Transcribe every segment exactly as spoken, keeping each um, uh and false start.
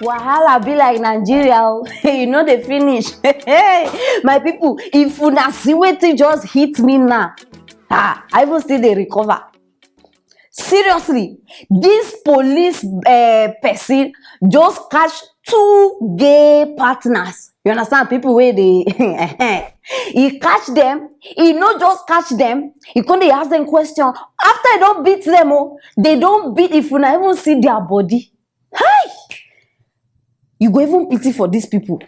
Wahala be like Nigeria o. You know dey finish. My people, if una see wetin just hit me now, ah, I even still dey recover. Seriously, this police uh, person just catch two gay partners. You understand? People wey dey he catch them. He no just catch them. He come dey ask them question. After he don beat them, oh, they don beat. If una even see their body, hi, you go even pity for these people.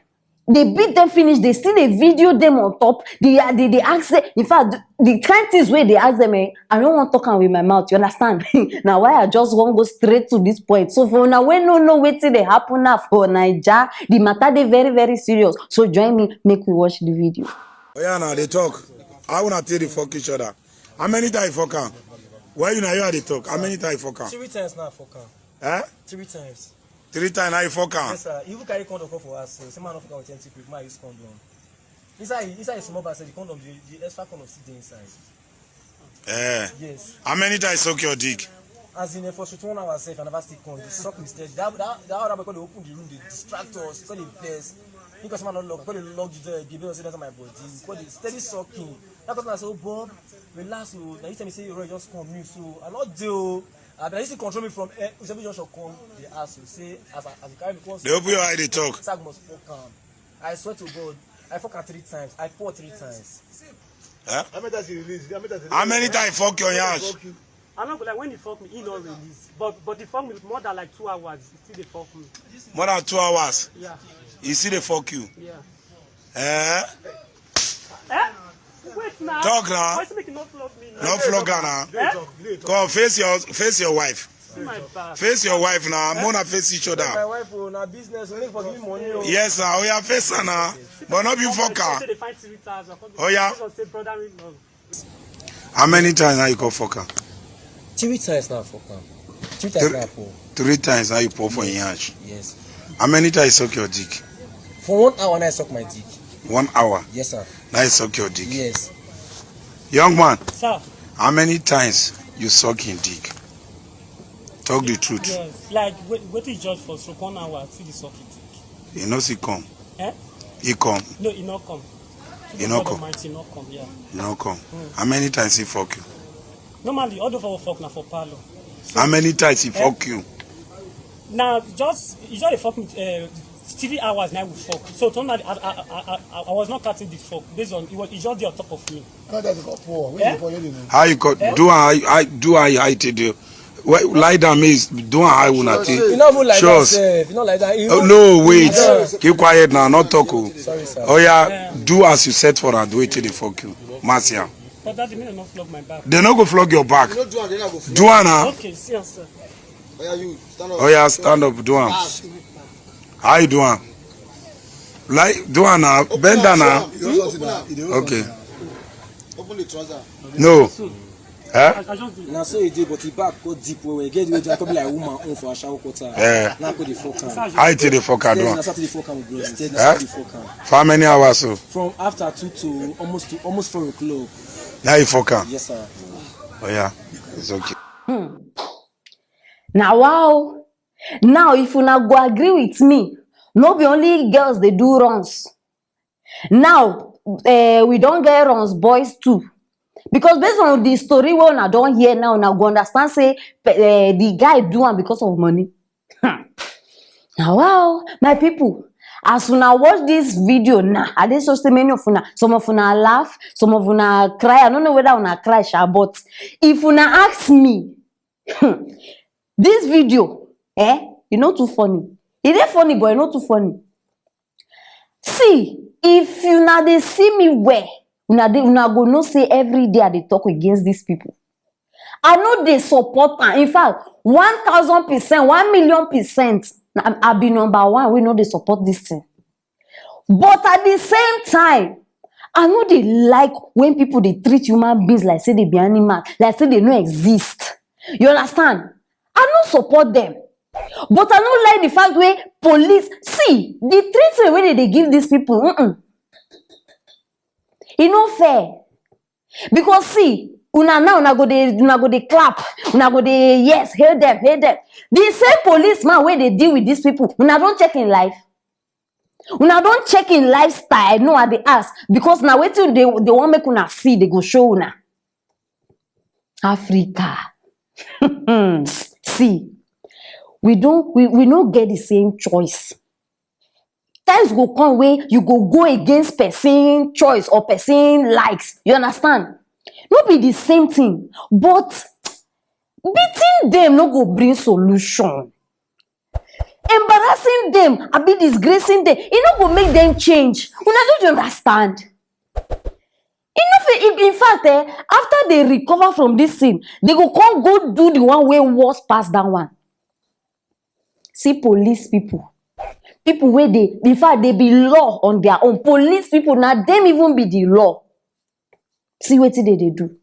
They beat them finish. They still dey video them on top. They are they, they ask them. In fact, the kind things wey they ask them, eh, I don't want talk am with my mouth. You understand? Now why I just wan go straight to this point. So for now, when no know wetin dey happen now for Naija, the matter dey very very serious. So join me, make we watch the video. Oh yeah, now they talk. How una take dey fuck each other? How many times you fuck am? Why you na you I dey talk? How many times you fuck am? Three times now, fuck am. Eh? Three times. Three times now you fuck am. Yes, sir. He even carry condom come for us. So, say man no fuck am with empty clip. Man use condom. Inside, inside small bag, say the condom, the, the extra condom still dey inside. Eh. Yes. How many times suck your dick? As in, eh, for twenty-one hours, sef, I never still come. They suck me steady. That, that, that other boy come dey open the room, dey distract us, come dey vex. He come say man no lock, come dey lock the door again, because say that's my body. Come dey steady sucking. That person say, "Oh, Bob, relax o." Now you tell me say you just come new, so I no dey o. I been used to control me from eh, Usabi Joshua come the ass o. Say as I as you carry me come. They open your eye, they talk. Sag must fuck am. I swear to God, I fuck am three times. I pour three times. Huh? How many times you release? How many times you How many release? Times fuck your yash? Fuck you. I'm not gonna lie, when he fuck me, he not release. But but he fuck me more than like two hours. He still dey fuck me. More than two hours. Yeah. He still dey fuck you. Yeah. Eh? Eh? Wait now. Talk now. Why you make you not flog me now? No flog her now. Eh? Come face your face your wife. See my back. Face your wife now. Mona face each other. My wife o, na business, make for give me money o. Yes, sir. Oh yeah, face her now. But not be fuck her. Say they find three thousand. Oh yeah. Say brother in law. How many times now you call fuck am? Three times now, fuck am. Three times Three, now, pull. Three times now you pull for him hands. Yes. How many times you suck your dick? For one hour now, I suck my dick. One hour? Yes, sir. Now you suck your dick. Yes. Young man, Sir, how many times you suck him dick? Talk the truth. Yes, like wait, wait till judge for stroke one hour, see the suck it. You know, see come. Eh? He come. No, he not come. He not come. Almighty, he not come, yeah. He not come. Mm. How many times he fuck you? Normally, all the four fuck na for parlor. So, how many times he eh? Fuck you? Now, just he just dey fuck me uh, three hours now we fuck. So normally, I, I, I, I, I was not counting the fuck based on he was he just dey on top of me. How you got do I I do I I to do? Well, lie down, me do I una take. You not even like that, sef. You not like that. Oh, no, wait. Keep quiet now. Not talk. Oh. Sorry, sir. Oh yeah, do as you said for and do it till they fuck you. Marcia. But daddy, me no flog my back. They no go flog your back. Do am now. Okay, see am, sir. Oh yeah, stand up. Do am. How you do am? Like do am now. Bend down now. Okay. Open the trouser. No. Eh? I, I just do. Na so e dey, but e back go deep well well. E get the way e come be like woman own for ashawo quarter. Eh. Na go dey fuck am. How you take dey fuck am? Steady, na so I take dey fuck am, bro. Steady, na so I take dey fuck am. For how many hours so? From after two to almost to almost four o'clock. Now you fuck am? Yes, sir. Oh yeah, it's okay. Hmm. Now wow. Now if una go agree with me, no be only girls dey do runs. Now uh, we don get runs boys too. Because based on the story wey una don hear now, una go understand say uh, the guy do am because of money. Hmm. Now wow, my people, as una watch this video now, I dey so say many of una, some of una laugh, some of una cry. I don't know whether una cry sha, but if una ask me, this video, eh, e no too funny. E dey funny, but e no too funny. See, if una dey see me well, una dey una go know say every day I dey talk against these people. I no dey support am. In fact, one thousand percent, one million percent, I, I be number one. We no dey support this thing. But at the same time, I no dey like when people dey treat human beings like say they be animals, like say they no exist. You understand? I no support them. But I no like the fact wey police see the treatment wey they dey give these people. Mm-mm. E no fair. Because see, Una now, una go dey, una go dey clap, una go dey, yes, hail them, hail them. The same policeman wey dey deal with these people, una don check im life? Una don check im lifestyle? No, I dey ask, because na wetin dey, dey wan make una see, dey go show una. Africa. See, we don, we, we no get the same choice. Times go come wey you go go against person choice or person likes. You understand? No be the same thing, but beating them no go bring solution. Embarrassing them, abi disgracing them, e no go make them change. Una no dey understand. E no fit, in, in fact, eh, after they recover from this thing, they go come go do the one wey worse pass that one. See police people. People wey dey, in fact, they be law on their own. Police people, na them even be the law. See wetin they dey do.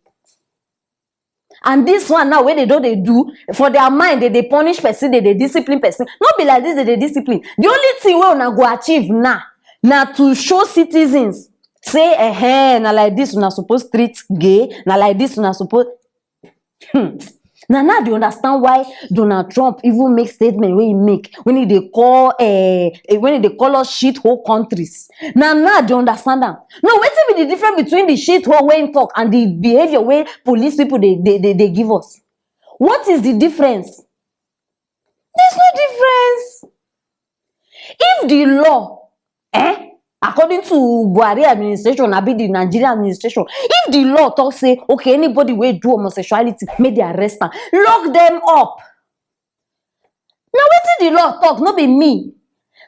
And this one now, wey they don dey do, for their mind, they dey punish person, they dey discipline person. No be like this they dey discipline. The only thing wey una go achieve now na to show citizens say, eh, na like this una suppose treat gay, na like this una suppose. Hmm. Na now I dey understand why Donald Trump even make statement wey he make when he dey call, eh, eh, when he dey call us shithole countries. Na now I dey understand am. No, wetin be the difference between the shithole wey he talk and the behaviour wey police people dey, dey, dey, dey give us? What is the difference? There's no difference. If the law, eh, according to Buhari administration, abi the Nigeria administration, if the law talk say, okay, anybody wey do homosexuality, make they arrest am, lock them up. Na wetin the law talk, no be me.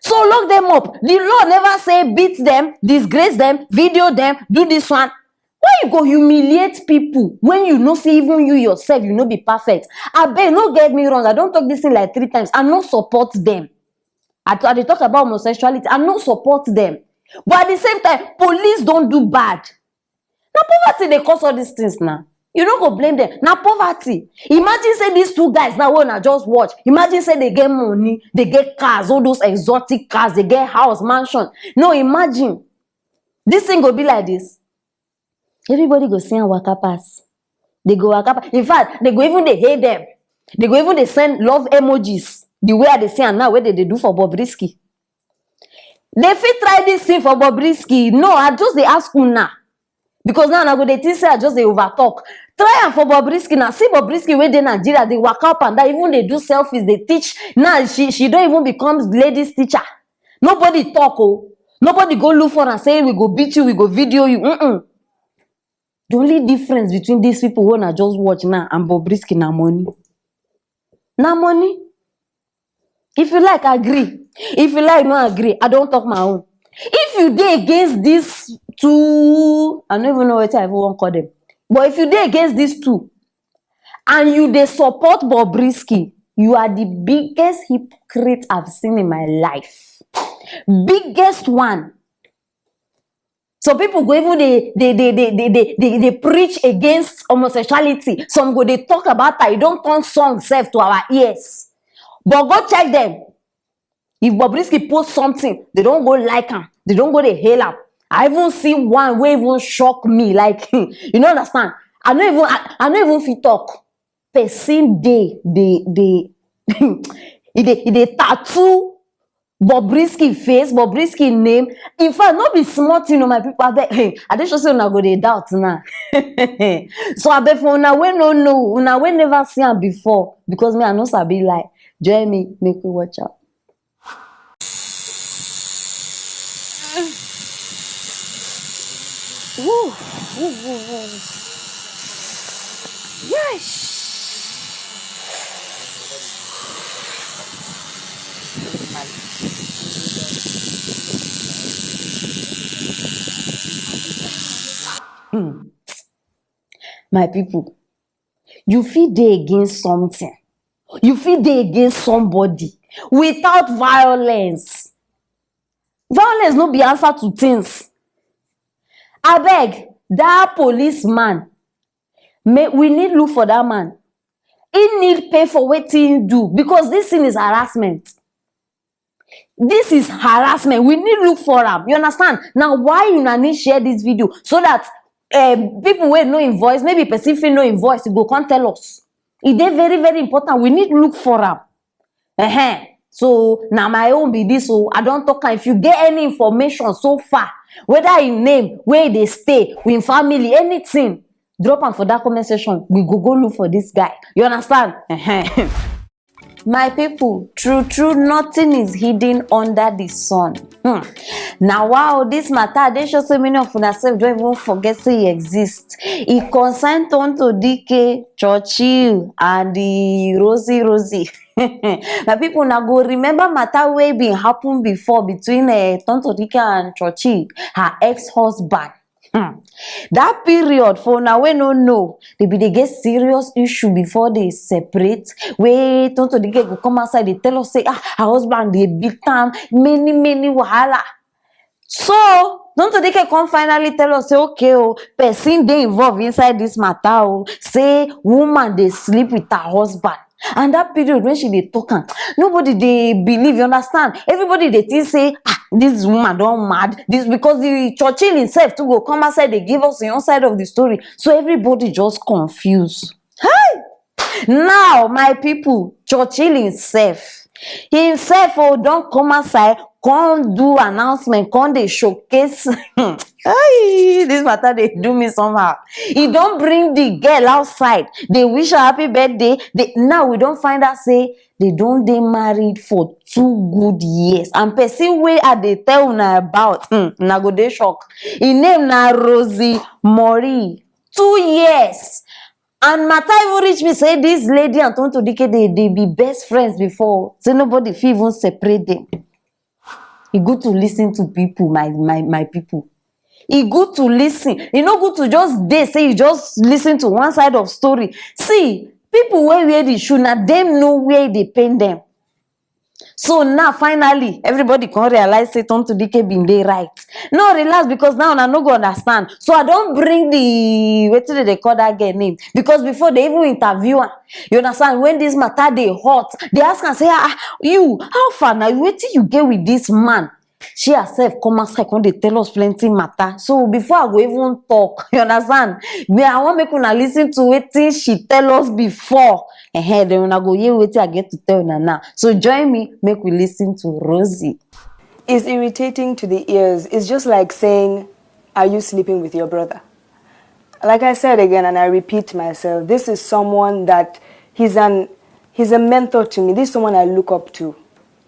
So lock them up. The law never say beat them, disgrace them, video them, do this one. Why you go humiliate people when you know say even you yourself, you no be perfect? Abeg, no get me wrong. I don talk this thing like three times. I no support them. I, I dey talk about homosexuality. I no support them. But at the same time, police don do bad. Na poverty dey cause all these things now. You no go blame them. Na poverty. Imagine say these two guys now wey una just watch, imagine say they get money, they get cars, all those exotic cars, they get house, mansion. No, imagine. This thing go be like this. Everybody go see am waka pass. They go waka pass. In fact, they go even dey hail them. They go even dey send love emojis. The way I dey see am now, wey they dey do for Bobrisky. They fit try this thing for Bobrisky. No, I just dey ask una. Because now una go dey think say I just dey over talk. Try am for Bobrisky now. See Bobrisky wey dey Nigeria, dey waka up and down, even dey do selfies, dey teach. Now she, she don even become ladies teacher. Nobody talk o. Nobody go look for am say, we go beat you, we go video you. Mm-mm. The only difference between these people wey una just watch now and Bobrisky na money. Na money. If you like, agree. If you like, no agree. I don talk my own. If you dey against these two, I no even know wetin I even wan call them. But if you dey against these two and you dey support Bobrisky, you are the biggest hypocrite I've seen in my life. Biggest one. Some people go even dey, dey, dey, dey, dey, dey, dey, dey preach against homosexuality. Some go dey talk about that. E don turn song sef to our ears. But go check them. If Bobrisky post something, they don go like am. They don go dey hail am. I even see one wey even shock me. Like, you no understand. I no even, I, I no even fit talk. Person dey, dey, dey, e dey, e dey tattoo Bobrisky face, Bobrisky name. In fact, no be small thing o, my people. Abeg, hey, I dey sure say una go dey doubt now. So abeg, for una wey no know, una wey never see am before, because me, I no sabi lie. Join me, make we watch am. Woo, woo, woo, woo. Yes. Hmm. My people, you fit dey against something. You fit dey against somebody without violence. Violence no be answer to things. Abeg, that policeman, may, we need look for that man. He need pay for wetin he do, because this thing is harassment. This is harassment. We need look for am. You understand? Now, why una need share this video so that um, people wey know im voice, maybe person fit know im voice, e go come tell us. E dey very, very important. We need look for am. Ehen. So na my own be this o. I don talk am. If you get any information so far, whether im name, where e dey stay, with im family, anything, drop am for that comment section. We go go look for this guy. You understand? Ehen. My people, true true, nothing is hidden under the sun. Hmm. Na wow, this matter dey show say many of una sef don even forget say e exist. E concern Tonto D K, Churchill and the Rosie Rosie. My people, una go remember matter wey bin happen before between uh, Tonto D K and Churchill, her ex-husband. Hmm. That period, for una wey no know, they be dey get serious issue before they separate. Wey Tonto D K go come outside, dey tell us say ah, her husband dey beat am, many many wahala. So Tonto D K come finally tell us say okay o, person dey involved inside this matter o, say woman dey sleep with her husband. And that period when she dey talk am, nobody dey believe, you understand? Everybody dey think say ah, this woman don mad. This because the Churchill himself too go come outside dey give us him own side of the story. So everybody just confuse. Hey! Now, my people, Churchill himself, himself oh, don come outside, come do announcement, come dey showcase. Hey, this matter dey do me somehow. E don bring the girl outside, dey wish her happy birthday. They, now we don find out say they don dey married for two good years. And person wey I dey tell una about, hmm, una go dey shock. Im name na Rosie Marie. Two years. And matter even reach me say this lady and Tonto D K, they, they be best friends before. Say nobody fit even separate them. E good to listen to people, my my my people. E good to listen. E no good to just dey say you just listen to one side of story. See, people wey wear the shoe, na dem know where e dey pain them. So now finally everybody come realize say Tonto D K bin dey right. No, relax, because now una no go understand. So I don bring the, wetin dem dey call that girl name, because before they even interview am, you understand, when this matter dey hot, they ask am say ah, you, how far na, wetin you get with this man? She herself come outside come dey tell us plenty matter. So before I go even talk, you understand, me I wan make una listen to wetin she tell us before. Ehen, then una go hear wetin I get to tell una now. So join me, make we listen to Rosie. It's irritating to the ears. It's just like saying, are you sleeping with your brother? Like I said again, and I repeat myself, this is someone that he's an he's a mentor to me. This is someone I look up to.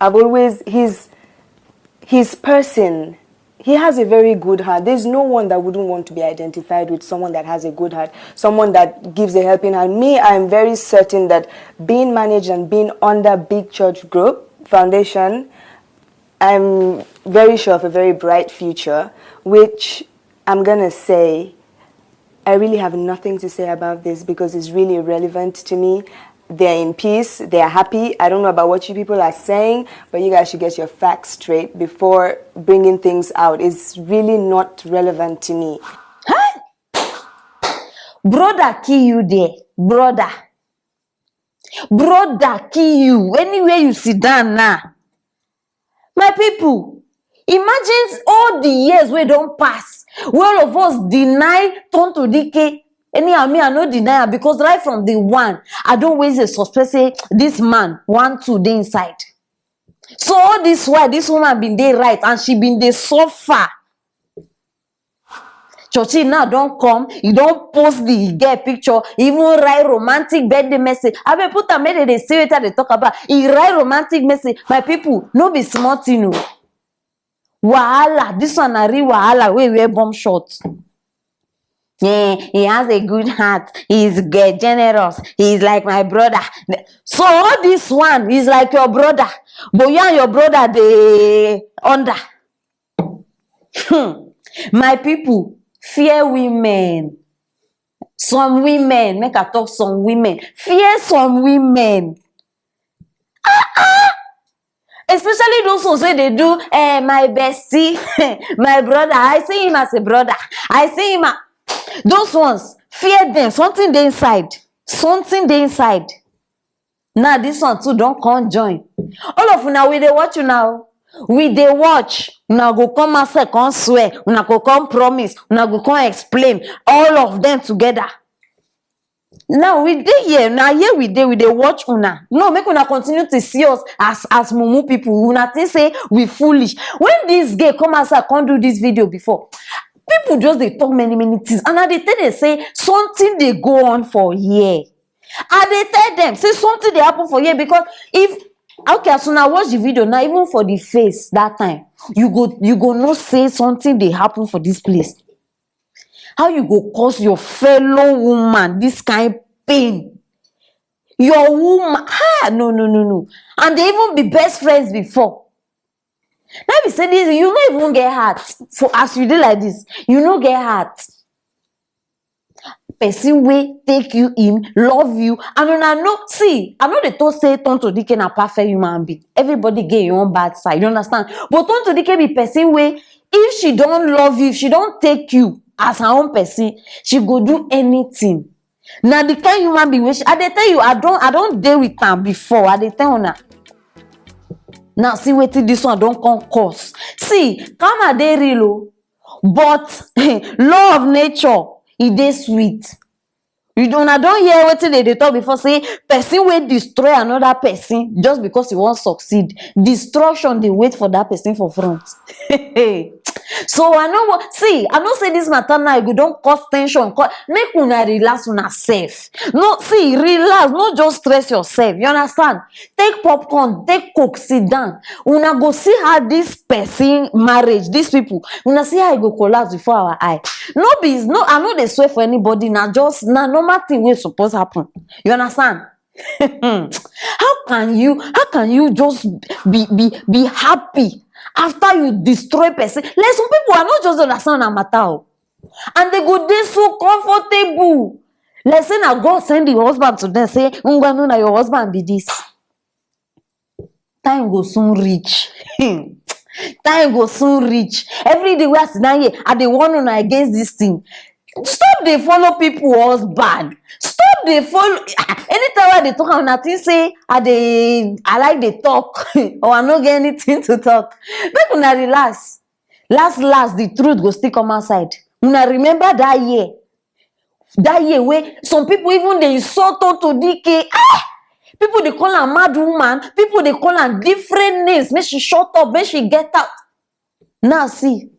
I've always his his person. He has a very good heart. There's no one that wouldn't want to be identified with someone that has a good heart, someone that gives a helping hand. Me, I'm very certain that being managed and being under Big Church Group Foundation, I'm very sure of a very bright future, which I'm gonna say I really have nothing to say about this because it's really irrelevant to me. They're in peace, they're happy. I don't know about what you people are saying, but you guys should get your facts straight before bringing things out. It's really not relevant to me. Brother kill you there, brother. Brother kill you anywhere you sit down now. My people, imagine all the years wey don pass, wey all of us deny Tonto D K. Anyhow, me, I no deny am, because right from the one, I don always dey suspect say this man, one, two dey inside. So all this while, this woman bin dey right and she bin dey suffer. Churchy now don come, e don post the girl picture, e even write romantic birthday message. Abeg put am make dem dey see wetin I dey talk about. E write romantic message. My people, no be small thing o. Wahala, this one na real wahala wey wear bomb shot. Yeah, he has a good heart. He's uh, generous. He's like my brother. So all this one is like your brother, but you and your brother dey under. Hmm. My people, fear women. Some women, make I talk some women. Fear some women. Ah, ah! Especially those ones wey dey do eh, my bestie, my brother. I see him as a brother. I see him. A... Those ones, fear them. Something dey inside. Something dey inside. Now this one too don come join. All of una, we dey watch una o. We dey watch, una go come outside come swear, una go come promise, una go come explain, all of them together. Now we dey here, na here we dey, we dey watch una. No, make una continue to see us as as mumu people. Una think say we foolish. When this girl come outside come do this video before, people just dey talk many many things, and I dey tell them say something dey go on for here. I dey tell them say something dey happen for here, because if, okay, as una watch the video now, even for the face that time, you go you go know say something dey happen for this place. How you go cause your fellow woman this kind pain? Your woman, ah, no, no, no, no. And they even be best friends before. Now be say this, you no even get heart. For as you dey like this, you no get heart. Person wey take you in, love you, and una know, see, I no dey talk say Tonto Dike na perfect human being. Everybody get your own bad side, you understand? But Tonto Dike be person wey, if she don love you, if she don take you as her own person, she go do anything. Na the kind human being wey she, I dey tell you, I don I don dey with am before. I dey tell una. Now see wetin this one don come cause. See, karma dey real o, but law of nature, e dey sweet. You don una don hear wetin dem dey talk before, say person wey destroy another person just because he wan succeed, destruction dey wait for that person for front. So I no wan see, I know say this matter now e go don cause tension, co- make una relax una sef. No, see, relax, no just stress yourself, you understand? Take popcorn, take coke, sit down. Una go see how this person marriage, these people, una see how e go collapse before our eye. No be, no, I no dey swear for anybody, na just na normal thing wey suppose happen, you understand? How can you, how can you just be be be happy after you destroy person? Like, some people, I no just understand that matter o. And they go dey so comfortable, like say na God send the husband to them, say, "Ngwanu, na your husband be this." Time go soon reach. Time go soon reach. Every day wey I sit down here, I dey warn una against this thing. Stop dey follow people husband. Stop dey follow. Anytime wey I dey talk, una think say I dey, I like dey talk, or I no get anything to talk. Make una relax. Last last, the truth go still come outside. Una remember that year, that year wey some people even dey insult Tonto Dike. Ah! People dey call am mad woman. People dey call am different names. Make she shut up, make she get out. Now see,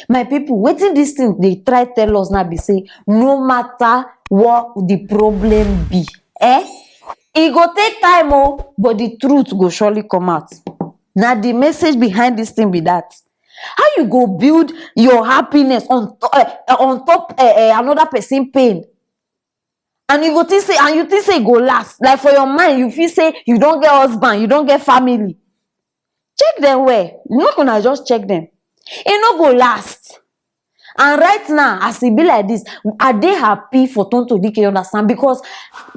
my people, wetin this thing dey try tell us now be say, no matter what the problem be, eh, e go take time o, but the truth go surely come out. Na the message behind this thing be that. How you go build your happiness on to- eh, eh, on top eh, eh, another person pain? And you go think say, and you think say e go last. Like, for your mind, you feel say you don get husband, you don get family. Check them well. Make una just check them. E no go last. And right now, as e be like this, I dey happy for Tonto Dike, you understand? Because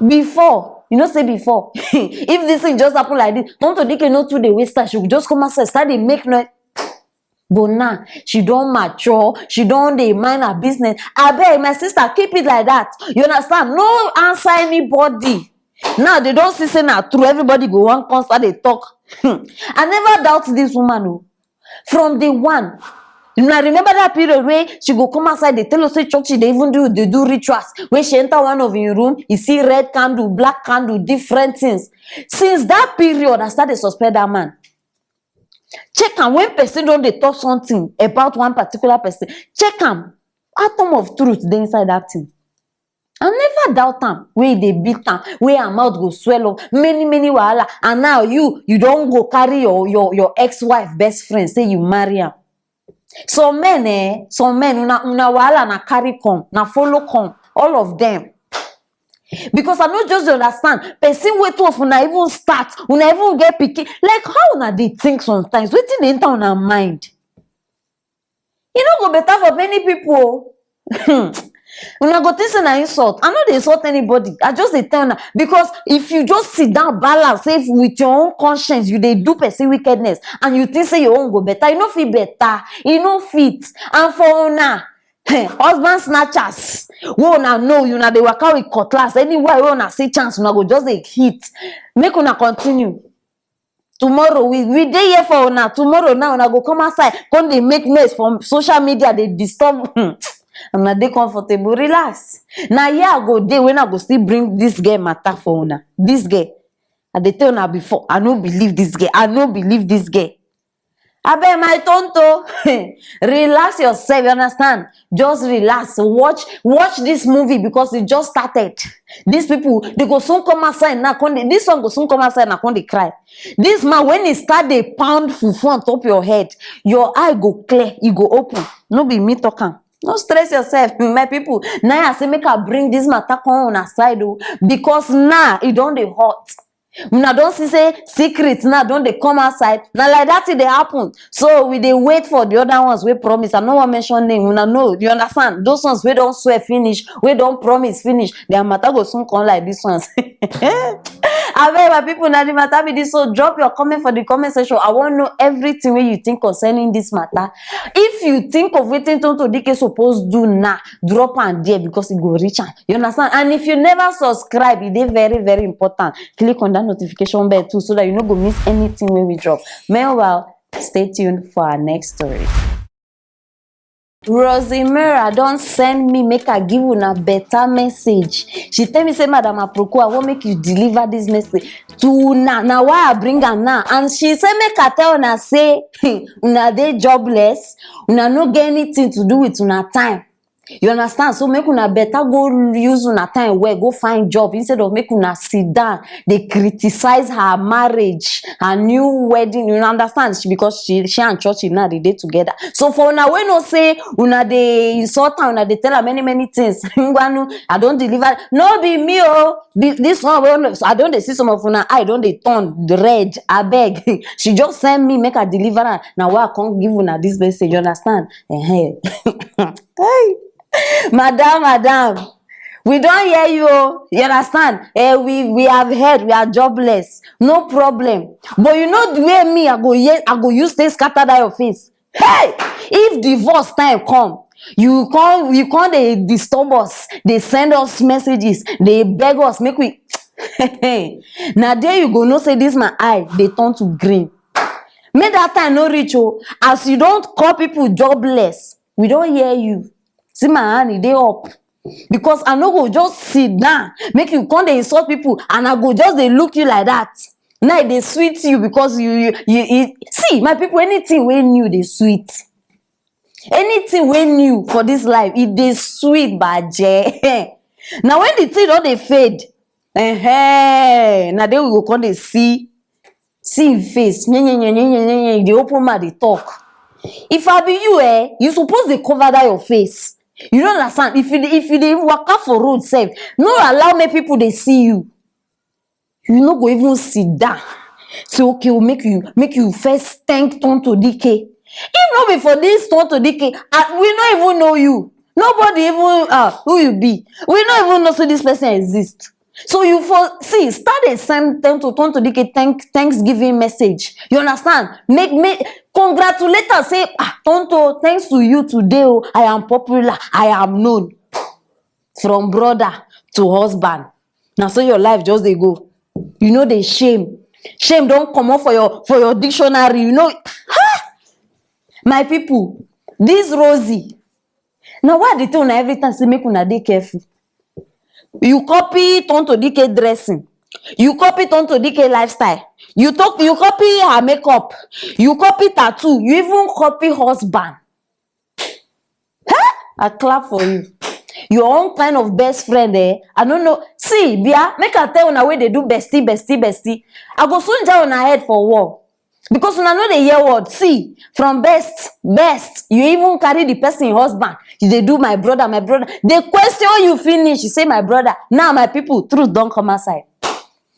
before, you know say before, if this thing just happen like this, Tonto Dike no too dey waste time. She go just come outside, start dey make noise. But now, she don mature, she don dey mind her business. Abeg, my sister, keep it like that. You understand? No answer anybody. Now they don see say na true, everybody go wan come start dey talk. Hmm. I never doubt this woman o. From day one, una remember that period wey she go come outside dey tell us say church she dey even do, dey do rituals. When she enter one of im room, e see red candle, black candle, different things. Since that period, I start dey suspect that man. Check am, when person don dey talk something about one particular person, check am, atom of truth dey inside that thing. I never doubt am, wey e dey beat am, wey her mouth go swell up, many many wahala, and now you, you don go carry your your your ex-wife best friend say you marry am. Some men eh, some men, una una wahala na carry come, na follow come, all of them. Because I no just dey understand, person wey two of una even start, una even get pikin, like, how una dey think sometimes? Wetin dey enter una mind? E no go better for many people o. Hmm. Una go think say na insult. I no dey insult anybody. I just dey tell una, because if you just sit down balance, say, if with your own conscience you dey do person wickedness and you think say your own go better, e no fit better. E no fit. And for una, husband snatchers, wey una know, una dey waka with cutlass, anywhere wey una see chance, una go just dey hit. Make una continue. Tomorrow we we dey here for una. Tomorrow now una go come outside, come dey make noise for social media, dey disturb. Una dey comfortable, relax. Na here I go dey when I go still bring this girl matter for una. This girl, I dey tell una before, I no believe this girl. I no believe this girl. Abeg, my tonto, relax yourself, you understand? Just relax, watch watch this movie because it just started. These people, they go soon come outside now, come dey, this one go soon come outside now, come dey cry. This man, when he start dey pound fufu on top your head, your eye go clear, e go open. No be me talk am. No stress yourself, my people. Now I say make I bring this matter come on aside o, because now e don dey hot. Una don see say secret now don dey come outside. Na like that thing dey happen. So we dey wait for the other ones wey promise. I no wan mention name. Una know, you understand? Those ones wey don swear finish, wey don promise finish, their matter go soon come like this ones. Abeg, my people, na the matter be this. So drop your comment for the comment section. I wan know everything wey you think concerning this matter. If you think of wetin Tonto Dike suppose do now, drop am there because e go reach am. You understand? And if you never subscribe, e dey very, very important. Click on that notification bell too so that you no go miss anything wey we drop. Meanwhile, stay tuned for our next story. Rosemary don send me make I give una better message. She tell me say, "Madam Aproko, I wan make you deliver this message to una. Na why I bring am now." And she say make I tell una say una dey jobless, una no get anything to do with una time. You understand? So make una better go use una time well, go find job instead of make una sit down dey criticize her marriage, her new wedding. You understand? She, because she she and Churchill now dey dey together. So for una wey know say una dey insult her, una dey tell her many many things. Ngwanu, I don deliver. No be me o. This one wey I don dey see some of una eye don dey turn red. Abeg, she just send me make I deliver am. Na why I come give una this message. You understand? Hey. Madam, madam, we don hear you o. You understand? Eh, we we have heard we are jobless. No problem. But you know the way me I go hear, I go use take scatter that your face. Hey! If divorce time come, you come you come dey disturb us, dey send us messages, dey beg us make we na there you go know say this my eye dey turn to green. Make that time no reach o. As you don call people jobless, we don hear you. See my hand, e dey up. Because I no go just sit down, make you come dey insult people, and I go just dey look you like that. Now e dey sweet you because you you you, you see, my people, anything wey new dey sweet. Anything wey new for this life, e dey sweet baje. Na when the thing don dey fade, eh, na then we go come dey see see him face. Nye, nye, nye, nye, nye, nye, nye. You dey open mouth dey talk. If I be you, eh, you suppose dey cover that your face. You no understand? If you dey, if you dey waka for road sef, no allow make people dey see you. You no go even sit down. Say, "Okay, o, make you make you first thank Tonto Dike." If no be for this Tonto Dike, ah, we no even know you. Nobody even, ah, who you be. We no even know say this person exist. So you for see, start dey send Tonto Tonto Dike thank thanksgiving message. You understand? Make make congratulate am, say, "Ah, Tonto, thanks to you today o, I am popular, I am known." From brother to husband. Na so your life just dey go. You no dey shame. Shame don comot for your for your dictionary. You know, ha! My people, this Rosie, na why I dey tell una every time say make una dey careful. You copy Tonto Dike dressing. You copy Tonto Dike lifestyle. You talk, you copy her makeup. You copy tattoo. You even copy husband. Huh? I clap for you. Your own kind of best friend, eh? I don't know. See, Bia, make I tell una wey dey do bestie, bestie, bestie. I go soon jam una head for wall. Because una no dey hear word. See, from best, best, you even carry the person husband. You dey do my brother, my brother. They question you finish. You say, "My brother." Now, my people, truth don come outside.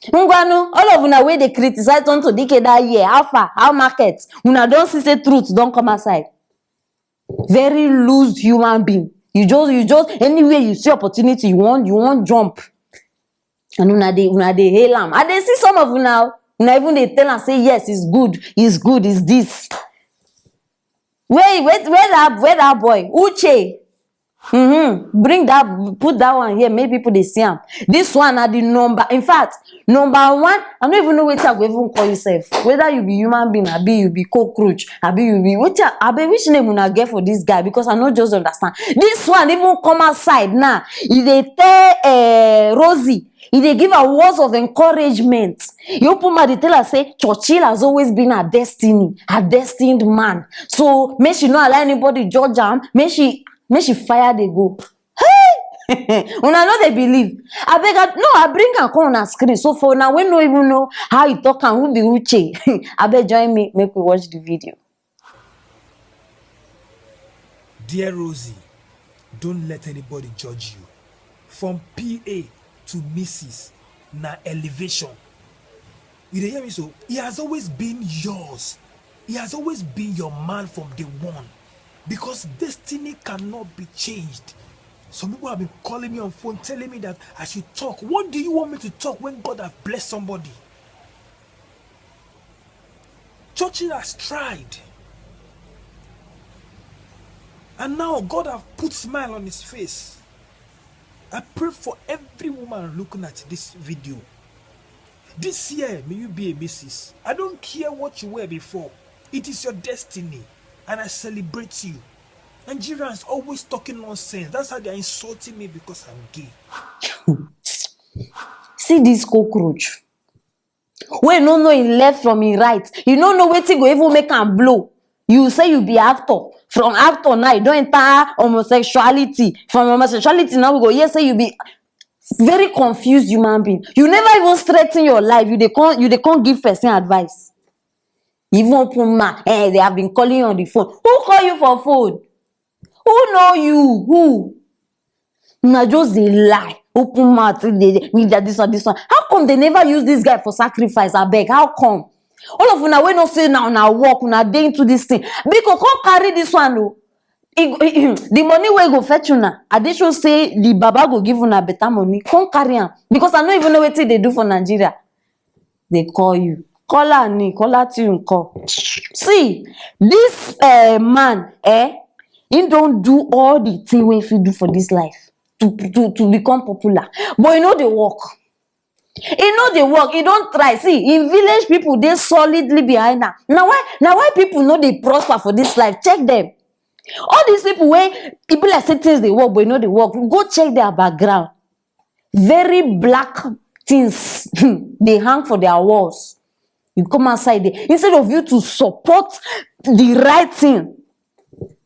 Ngwanu, all of una wey dey criticize Tonto Dike that year, how far, how market? Una don see say truth don come outside. Very loose human being. You just, you just, anywhere you see opportunity, you want, you want jump. And una dey, una dey hail am. I dey see some of una, una even dey tell am say, "Yes, it's good, it's good, it's this." Wait, wait, where that, where that boy? Uche. Mm-hmm. Bring that, put that one here, make people dey see am. This one na the number. In fact, number one, I no even know wetin I go even call you sef. Whether you be human being, abi you be cockroach, abi you be wetin, abi which name una get for this guy? Because I no just understand. This one even come outside now. E dey tell uh, Rosie, e dey give her words of encouragement. E open mouth dey tell her say Churchill has always been her destiny, her destined man. So make she no allow anybody judge am. Make she make she fire dey go. Hey! Una no dey believe. Abeg, I, no, I bring am come on screen. So for una wey no even know how e talk am, who be Uche? Abeg join me, make we watch the video. Dear Rosie, don't let anybody judge you. From P A to Missus na elevation. You dey hear me so? He has always been yours. He has always been your man from day one. Because destiny cannot be changed. Some people have been calling me on phone telling me that I should talk. What do you want me to talk when God has blessed somebody? Churchill has tried. And now God have put smile on his face. I pray for every woman looking at this video. This year, may you be a missus. I don't care what you were before. It is your destiny, and I celebrate you. Nigerians always talking nonsense. That's how they are insulting me because I'm gay. See this cockroach wey no know him left from him right. You no know wetin go even make am blow. You say you be actor. From actor now, you don enter homosexuality. From homosexuality now, we go hear say you be very confused human being. You never even straighten your life. You dey come, you dey come give person advice. Even open mouth, eh, they have been calling you on the phone. Who call you for phone? Who know you? Who? Una just dey lie. Open mouth, dey, dey, me that this one, this one. How come they never use this guy for sacrifice? Abeg, how come? All of una wey know say na una work, una dey into this thing. Biko, come carry this one o. E go- the money wey go fetch una, I dey sure say the baba go give una better money. Come carry am, because I no even know wetin dey do for Nigeria. Dey call you. Call am ni, call that you call. See, this uh, man, eh, he don do all the thing wey he fit do for this life to, to, to become popular. But e no dey work. E no dey work. E don try. See, im village people dey solidly behind am. Na why, na why people no dey prosper for this life. Check them. All these people wey e be like say things dey work, but e no dey work. Go check their background. Very black things dey hang for their walls. You come outside there, instead of you to support the right thing,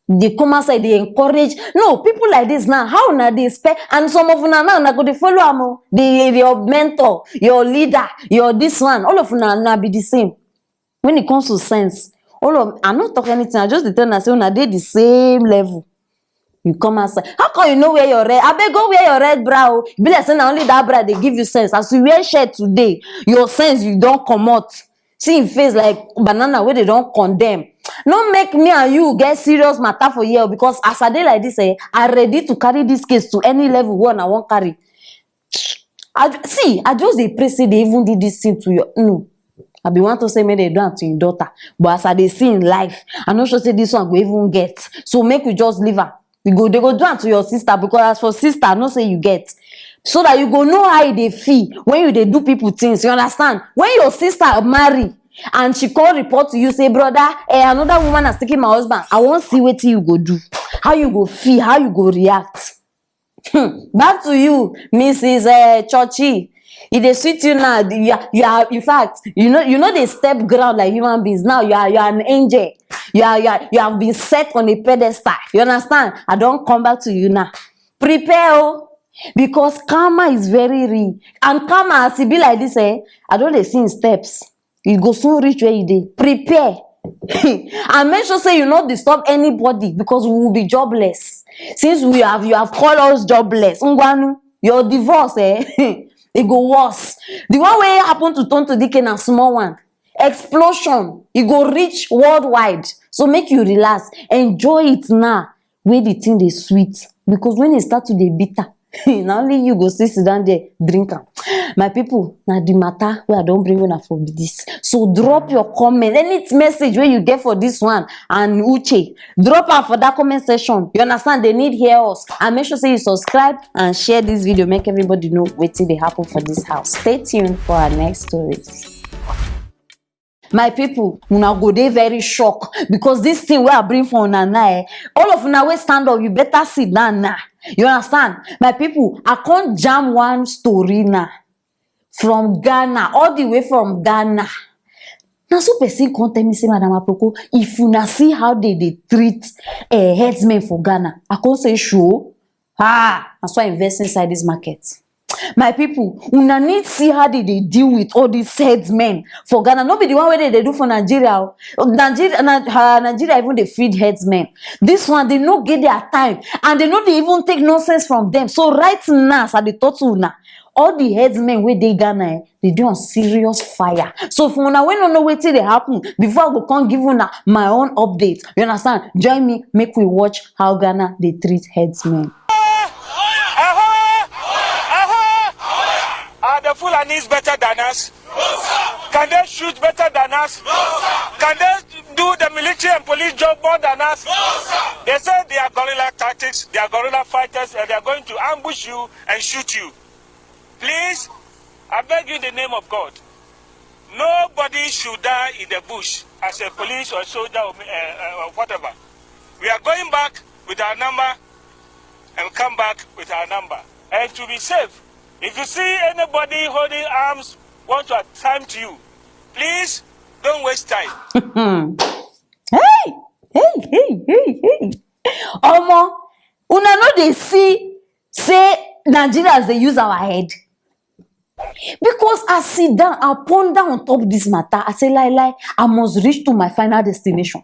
dey come outside dey encourage. No, people like this now, how una dey spend? And some of una now, una go dey follow am o. The your mentor, your leader, your this one, all of una na be the same. When it comes to sense, all of, I no talk anything. I just dey tell una say una dey the same level. You come outside. How come you no wear your red? Abeg, go wear your red bra o. E be like say na only that bra dey give you sense. As you wear shirt today, your sense you don comot. See im face like banana wey dey don condemn. No make me and you get serious matter for here o, because as I dey like this, eh, I ready to carry this case to any level wey una wan carry. I, see, I just dey pray say they even do this thing to your, no. I be want to say make they do am to im daughter, but as I dey see in life, I no sure say this one go even get. So make we just leave am. You go, they go do am to your sister, because as for sister, I know say you get. So that you go know how e dey feel when you dey do people things. You understand? When your sister marry and she come report to you say, "Brother, eh, another woman has taken my husband," I wan see wetin you go do. How you go feel? How you go react? Hmm. Back to you, Missus Uh, Churchy. E dey sweet you now. You are, you are, in fact, you know, you know they step ground like human beings. Now you are, you are an angel. You are, you are, you have been set on a pedestal. You understand? I don come back to you now. Prepare o, because karma is very real. And karma, as e be like this, eh, I don dey see im steps. You go soon reach where you dey. Prepare. And make sure say you no disturb anybody, because we will be jobless. Since we have, you have called us jobless. Ngwanu, your divorce, eh? E go worse. The one wey happen to Tonto Dike na small one. Explosion. E go reach worldwide. So make you relax. Enjoy it now. Wey the thing dey sweet. Because when e start to dey bitter, Na only you go still sit down there drink am. My people, na the matter wey I don bring una for be this. So drop your comment, any message wey you get for this one and Uche, drop am for that comment section. You understand? They need hear us. And make sure say you subscribe and share this video, make everybody know wetin dey happen for this house. Stay tuned for our next story. My people, una go dey very shock because this thing wey I bring for una now, eh, all of una wey stand up, you better sit down now. You understand? My people, I can't jam one story now from Ghana, all the way from Ghana. Now, so person come tell me, say, "Madam Aproko, if una see how they dey treat uh, headsmen for Ghana," I come say, "Sure." Ah, na so I invest inside this market. My people, una need see how they dey deal with all these headsmen for Ghana. No be the one wey they dey do for Nigeria. Oh. Nigeria, na, uh, Nigeria even dey feed headsmen. This one, they no get their time, and they no dey even take nonsense from them. So right now, as I dey talk to una, all the headsmen wey dey Ghana, eh, they dey on serious fire. So for una wey no know wetin dey happen, before I go come give una my own update, you understand? Join me, make we watch how Ghana dey treat headsmen. Are the Fulanis better than us? Can they shoot better than us? Can they do the military and police job more than us? They say they are guerrilla tactics, they are guerrilla fighters, and they are going to ambush you and shoot you. Please, I beg you in the name of God, nobody should die in the bush as a police or soldier or, uh, uh, or whatever. We are going back with our number and come back with our number. And to be safe, if you see anybody holding arms want to attempt you, please don't waste time. Hey, hey, hey, hey, hey. Omo, una no dey see say Nigerians dey use our head? Because I sit down, I ponder on top this matter. I say, "Lie, lie, I must reach to my final destination."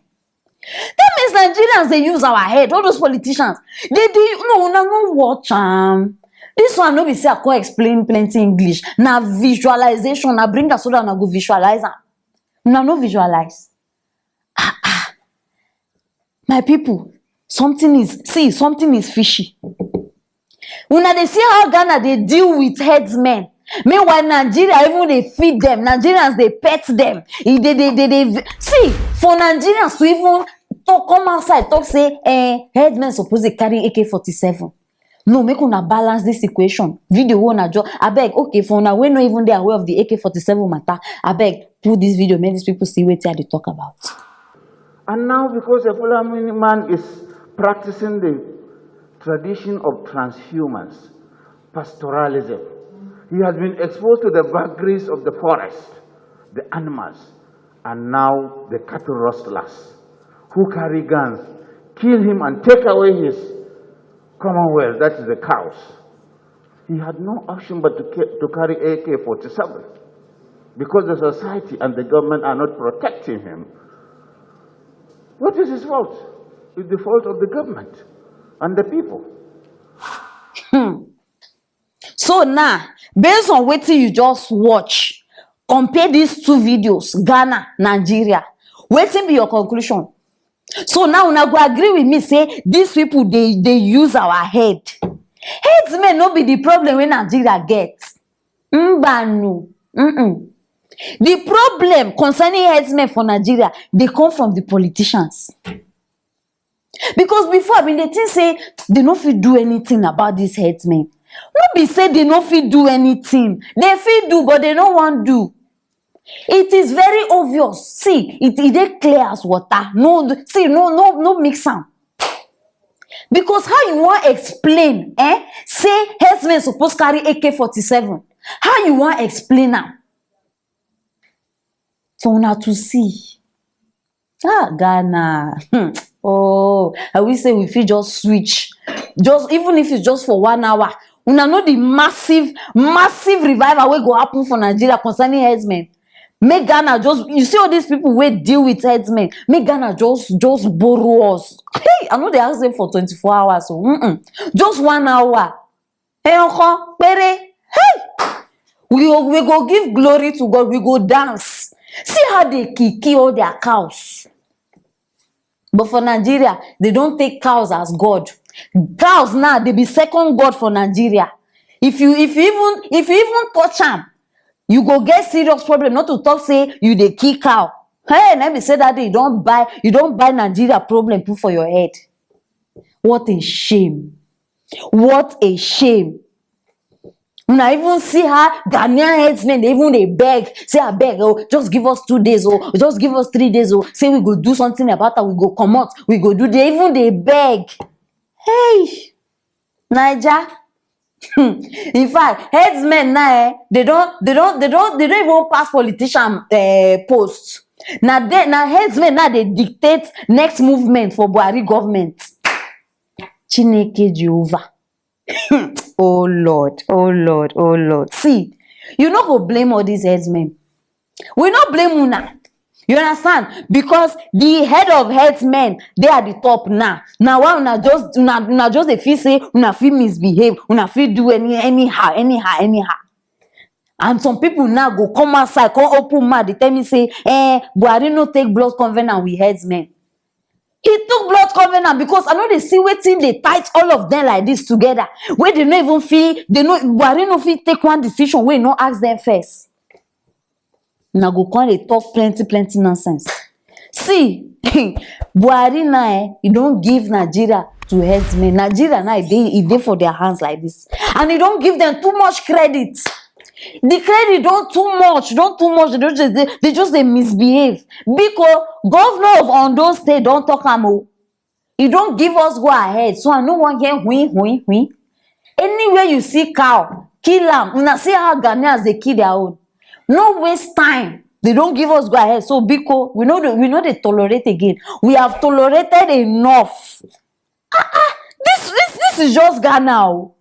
That means Nigerians dey use our head. All those politicians, they dey, no, una no watch am. This one no be say I come explain plenty English. Na visualization, na bring am so that una go visualize am. Una no visualize. Ah, ah. My people, something is, see, something is fishy. Una dey see how Ghana dey deal with headsmen. Meanwhile, Nigeria even dey feed them. Nigerians dey pet them. E dey, dey, dey, dey, see, for Nigerians to even talk, come outside, talk say, eh, headsmen suppose dey carry A K forty-seven. No, make una balance this equation. Video wey una just, abeg, okay, for una wey no even dey aware of the A K forty-seven matter, abeg, put this video, make these people see wetin I dey talk about. And now, because a Fulani man is practicing the tradition of transhumance, pastoralism, he has been exposed to the vagaries of the forest, the animals, and now the cattle rustlers who carry guns, kill him and take away his commonwealth, that is the cows. He had no option but to, ca- to carry A K forty-seven because the society and the government are not protecting him. What is his fault? It's the fault of the government and the people. Hmm. So now, based on wetin you just watch, compare these two videos, Ghana, Nigeria. Wetin be your conclusion? So now una go agree with me say these people dey dey use our head. Headsmen no be the problem wey Nigeria get. Mbanu. Mm-mm. The problem concerning headsmen for Nigeria dey come from the politicians. Because before, I bin dey think say they no fit do anything about these headsmen. No be say they no fit do anything. They fit do, but they no wan do. It is very obvious. See, it, it dey clear as water. No, see, no, no, no mix am. Because how you wan explain, eh? Say headsmen suppose carry A K forty-seven. How you wan explain am? For una to see. Ah, Ghana. Hmm. Oh, I wish say we fit just switch. Just, even if it's just for one hour. Una know the massive, massive revival wey go happen for Nigeria concerning headsmen. Make Ghana just, you see all these people wey deal with headsmen. Make Ghana just, just borrow us. Hey, I no dey ask them for twenty-four hours. So, mm-mm. Just one hour. Ẹyọkan péré. Hey! We go, we go give glory to God. We go dance. See how they kill, kill all their cows. But for Nigeria, they don't take cows as God. Cows now, they be second God for Nigeria. If you if you even if you even touch am, you go get serious problem. Not to talk say you dey kill cow. Hey, let me say that day you don't buy you don't buy Nigeria problem put for your head. What a shame. What a shame. Una even see how Ghanaian headsmen dey even dey beg, say, "Abeg, oh, just give us two days, oh, just give us three days, oh, say we go do something about am, we go comot, we go do," they even dey beg. Hey, Naija. In fact, headsmen now, eh, they don't, they don't, they don't, they don't even pass politician uh, posts. Now they, now headsmen now they dictate next movement for Buhari government. Chineke Jehovah. Oh Lord, oh Lord, oh Lord. See, you no go blame all these headsmen. We no blame una. You understand? Because the head of headsmen, they are the top now. Now why una just una, una just dey feel say una fit misbehave, una fit do any anyhow, anyhow, anyhow. And some people now go come outside, come open mouth, they tell me say, eh, Buhari no take blood covenant with headsmen. He took blood covenant because I know they see waiting, they tight all of them like this together. Where they no even feel, they no Buhari no fit take one decision where no ask them first. Now go come they talk plenty, plenty nonsense. See, Buhari now, eh, he don't give Nigeria to headsmen. Nigeria now, they, he dey for their hands like this. And he don't give them too much credit. The credit don't too much, don't too much. They just they, they just they misbehave. Because governor of Ondo State don't talk am o. He don't give us go ahead. So I no wan hear whin whin whin. Anywhere you see cow, kill am. Una see how Ghanaians they kill their own. No waste time. They don't give us go ahead. So Biko, we know the, we know they tolerate again. We have tolerated enough. Ah, ah, this this this is just Ghana o.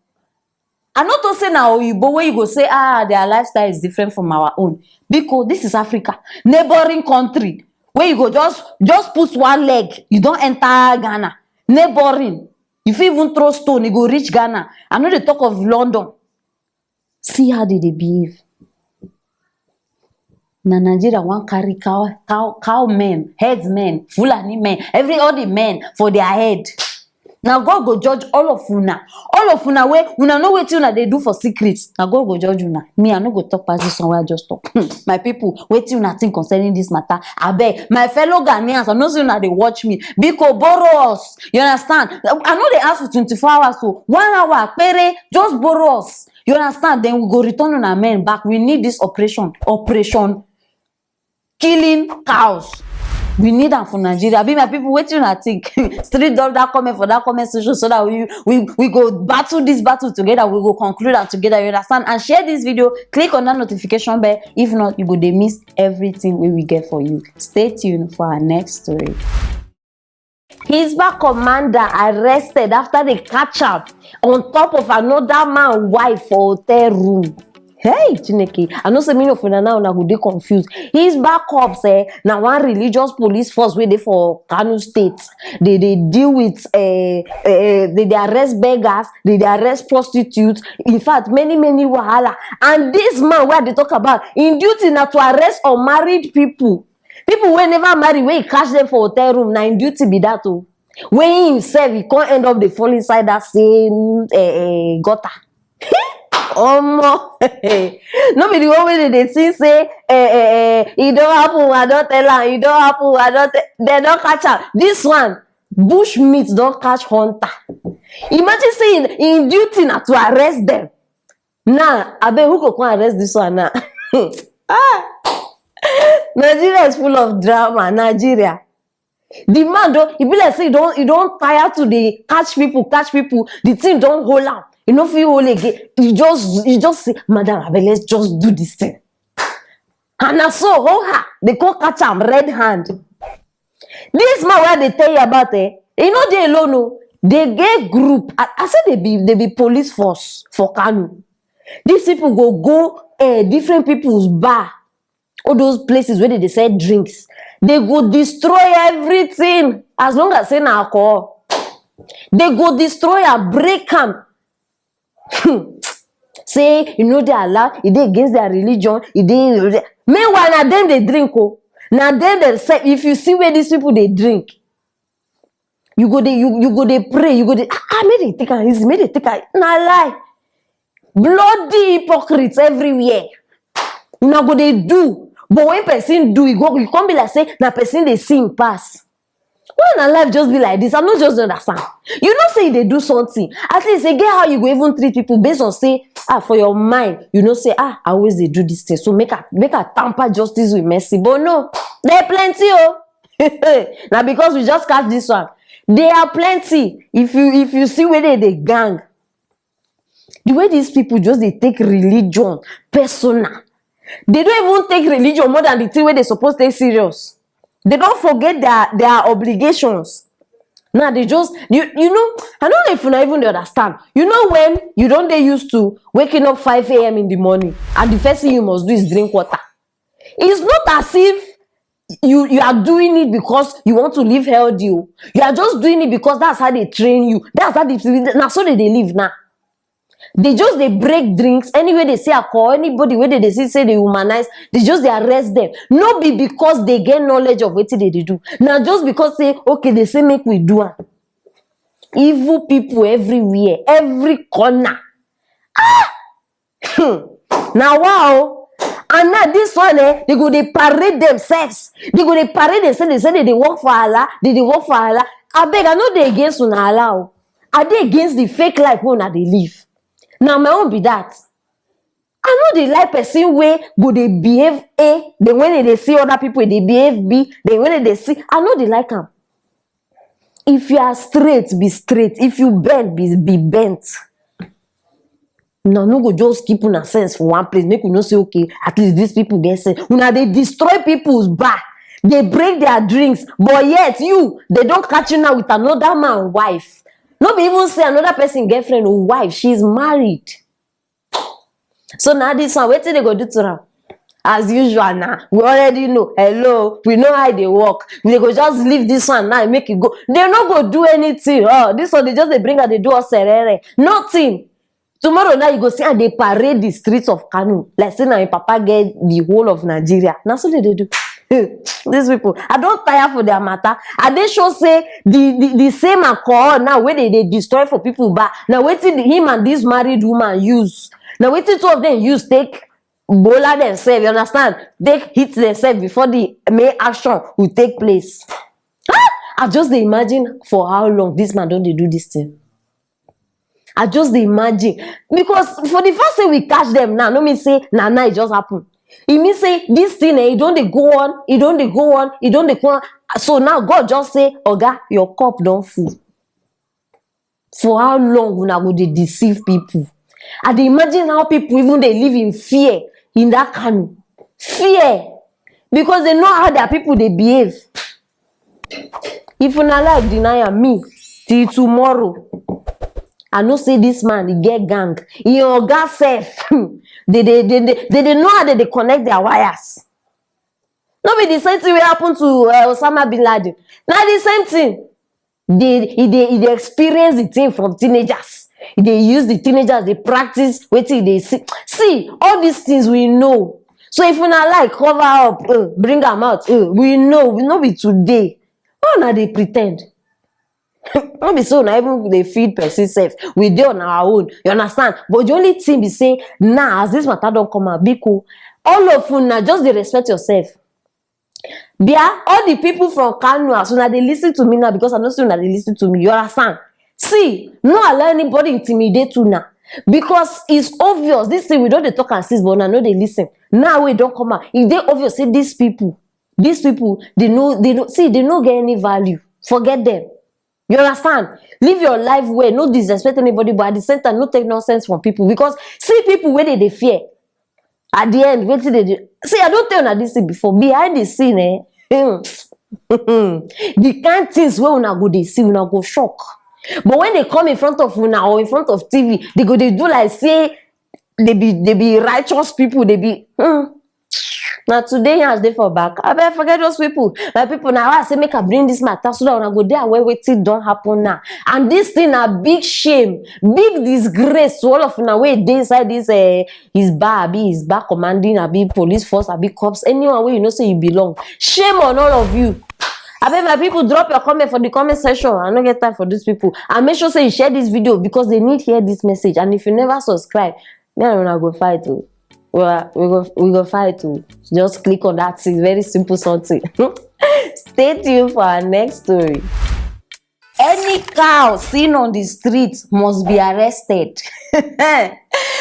I no to say na Oyibo where you go say, ah, their lifestyle is different from our own. Biko, this is Africa, neighboring country where you go just just put one leg, you don't enter Ghana. Neighboring, you fit even throw stone, e go reach Ghana. I no dey talk of London. See how they dey behave. Na Nigeria wan carry cow cow cow men, headsmen, Fulani men, every all the men for their head. Na God go judge all of una. All of una wey una know wetin una dey do for secret. Na God go judge una. Me, I no go talk pass this one wey I just talk. My people, wetin una think concerning this matter? Abeg, my fellow Ghanaians, I know say una dey watch me. Biko, borrow us. You understand? I no dey ask for twenty-four hours o. One hour pere, just borrow us. You understand? Then we go return una men back. We need this operation. Operation killing cows. We need am for Nigeria. Be my people, wetin una think? Street drop that comment for that comment section so that we we we go battle this battle together. We go conclude am together. You understand? And share this video. Click on that notification bell. If not, you go dey miss everything wey we get for you. Stay tuned for our next story. Hisbah commander arrested after they catch am on top of another man wife for hotel room. Hey, Chineke, I know say many of una now una go dey confused. Hisbah cops, eh, na one religious police force wey dey for Kano State. They dey deal with, eh, eh, they dey arrest beggars, they dey arrest prostitutes. In fact, many many wahala. And this man wey I dey talk about, im duty na to arrest unmarried people. People wey never marry, wey e catch them for hotel room, na im duty be that o. Wey himself, he come end up dey fall inside that same, eh, eh, gutter. Omo, no be the one wey dey dey sing say, eh, eh, eh, e don happen, I don tell am, e don happen, I don tell, dem don catch am. This one, bush meat don catch hunter. Imagine say im, im duty na to arrest them. Now, abeg, who go come arrest this one now? Ah! Nigeria is full of drama. Nigeria. The man don, e be like say e don, e don tire to dey catch people, catch people. The thing don hold am. E no fit hold again. E just, e just say, "Madam, abeg, let's just do this thing." And na so, ho ha, they come catch am red hand. This man wey I dey tell you about, eh, e no dey alone o. They get group. I, I say they be, they be police force for Kano. These people go go, eh, different people's bar, all those places where they dey sell drinks. They go destroy everything as long as say na alcohol. They go destroy and break am. Say e no dey allowed, e dey against their religion, e dey. Meanwhile, na dem dey drink o. Na dem dey sell. If you see where these people dey drink, You go dey, you, you go dey pray, you go dey, ah, ah, make dem take am easy, make dem take am, na lie. Bloody hypocrites everywhere. Una go dey do, but when person do, e go, e come be like say na person dey see im pass. Why una life just be like this? I no just dey understand. You know say you dey do something, at least e get how you go even treat people based on say, ah, for your mind, you know say, ah, I always dey do this thing, so make I, make I tamper justice with mercy. But no, there plenty o. Na because we just catch this one. There are plenty. If you, if you see where they dey gang, the way these people just dey take religion personal, they don't even take religion more than the thing wey they suppose take serious. They don't forget their, their obligations. Now they just, you, you know, I don't know if you not even dey understand. You know, when you don't dey used to waking up five a.m. in the morning and the first thing you must do is drink water. It's not as if you, you are doing it because you want to live healthy o. You are just doing it because that's how they train you. That's how they, na so they dey live now. They just dey break drinks. Anywhere they see alcohol, anybody wey they, they see say they humanize, they just dey arrest them. No be because they get knowledge of wetin they dey do. Na just because say, okay, they say make we do am. Evil people everywhere, every corner. Ah! Hmm. Na wow. And now this one, eh, they go dey parade themselves. They go dey parade themselves. They say they dey work for Allah. They dey work for Allah. Abeg, I no dey against una Allah o. I dey against the fake life wey una dey live. Na my own be that. I no dey like person wey go dey behave A, then when they see other people dey behave B, then when they see, I no dey like am. If you are straight, be straight. If you bend, be, be bent. Una no go just keep una sense for one place. Make we know say, okay, at least these people get sense. Una dey destroy people's bar. They break their drinks, but yet you, they don't catch you now with another man wife. No be even say another person girlfriend or wife. She's married. So now this one, wetin they go do to am? As usual now, we already know. Hello, we know how they work. We go just leave this one now and make it go. They no go do anything. Oh, this one, they just, they bring her, they do us serere. Nothing. Tomorrow now, you go see how they parade the streets of Kano. Like say now your papa get the whole of Nigeria. Now so they, they do. These people, I don't tire for their matter. I dey sure say the, the, the same alcohol now where they, they destroy for people, but now waiting him and this married woman use. Now waiting two of them use take bola themselves, you understand? Take hit themselves before the main action will take place. Ah! I just dey imagine for how long this man don't they do this thing. I just dey imagine, because for the first thing we catch them now, no mean say na now it just happen. E mean say this thing, eh, e don dey go on, e don dey go on, e don dey go on. So now God just say, "Oga, your cup don full." For how long una go dey deceive people? I dey imagine how people even dey live in fear in that Kano. Fear. Because they know how their people dey behave. If una like deny am, me, till tomorrow, I know say this man, he get gang. He oga sef. They, they, they, they, they, they know how they, they connect their wires. No be the same thing wey happen to, uh, Osama bin Laden. Na the same thing. They, e dey, e dey experience the thing from teenagers. E dey use the teenagers, dey practice wetin e dey see. See, all these things we know. So if una like, cover up, uh, bring am out, uh, we know, we no be today. Why una dey pretend? No be so na even dey feed person sef. We dey on our own. You understand? But the only thing be say, now as this matter don come out, biko, all of una just dey respect yourself. Bia, all the people from Kano, as una dey listen to me now, because I know say una dey listen to me, you understand? See, no allow anybody intimidate una, because it's obvious. This thing we don dey talk and since, but una no dey listen. Now we don come out, e dey obvious say these people, these people, they no, they no, see, they no get any value. Forget them. You understand? Live your life well. No disrespect anybody, but at the same time, no take nonsense from people. Because see people wey they dey fear. At the end, wetin they do? See, I don tell una this thing before. Behind the scene, eh? Hmm. The kind things wey una go dey see, una go shock. But when they come in front of una or in front of T V, they go dey do like say they be, they be righteous people. They be, hmm. Now today yansh dey for back. I bet forget those people. My people, now I say make I bring this matter so that una go dey aware wetin don happen now. And this thing na big shame, big disgrace to all of una wey dey inside this, eh, his bar, abi his bar commanding, abi police force, abi cops, anyone wey you know say you belong. Shame on all of you. Abeg, my people, drop your comment for the comment section. I no get time for these people. And make sure say you share this video because they need hear this message. And if you never subscribe, me and una go fight o. We are, we go we go fight o. Just click on that thing. Very simple something. Stay tuned for our next story. Any cow seen on the street must be arrested.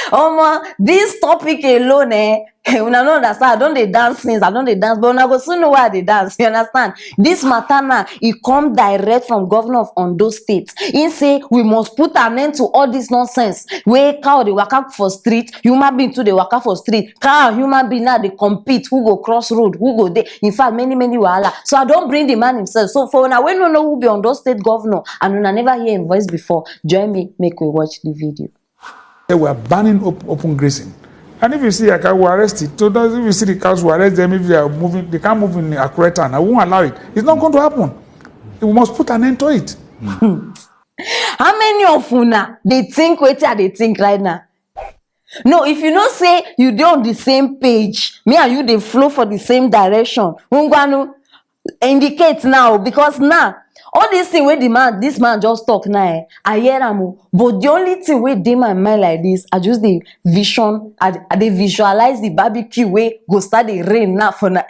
Omo, this topic alone, eh? Una no understand. I don dey dance since. I don dey dance, but una go soon know why I dey dance. You understand? This matter now, e come direct from governor of Ondo State. He say we must put an end to all this nonsense. Wey cow dey waka for street, human being too dey waka for street. Cow and human being now dey compete. Who go cross road? Who go dey? In fact, many many wahala. So I don bring the man himself. So for una wey no know who be Ondo State governor and una never hear him voice before, join me make we watch the video. They were banning op- open grazing. And if you see a cow, we arrest it. So those, if you see the cows, we arrest them. If they are moving, they can't move in accurate time. I won't allow it. It's not going to happen. We must put an end to it. How many of una dey think wetin I dey think right now? No, if you know say you dey on the same page, me and you dey flow for the same direction. Ngwanu, indicate now, because now all this thing wey the man this man just talk now, eh, I hear am o. But the only thing wey dey my mind like this, I just dey vision, I, I dey visualize the barbecue wey go start dey rain now for now.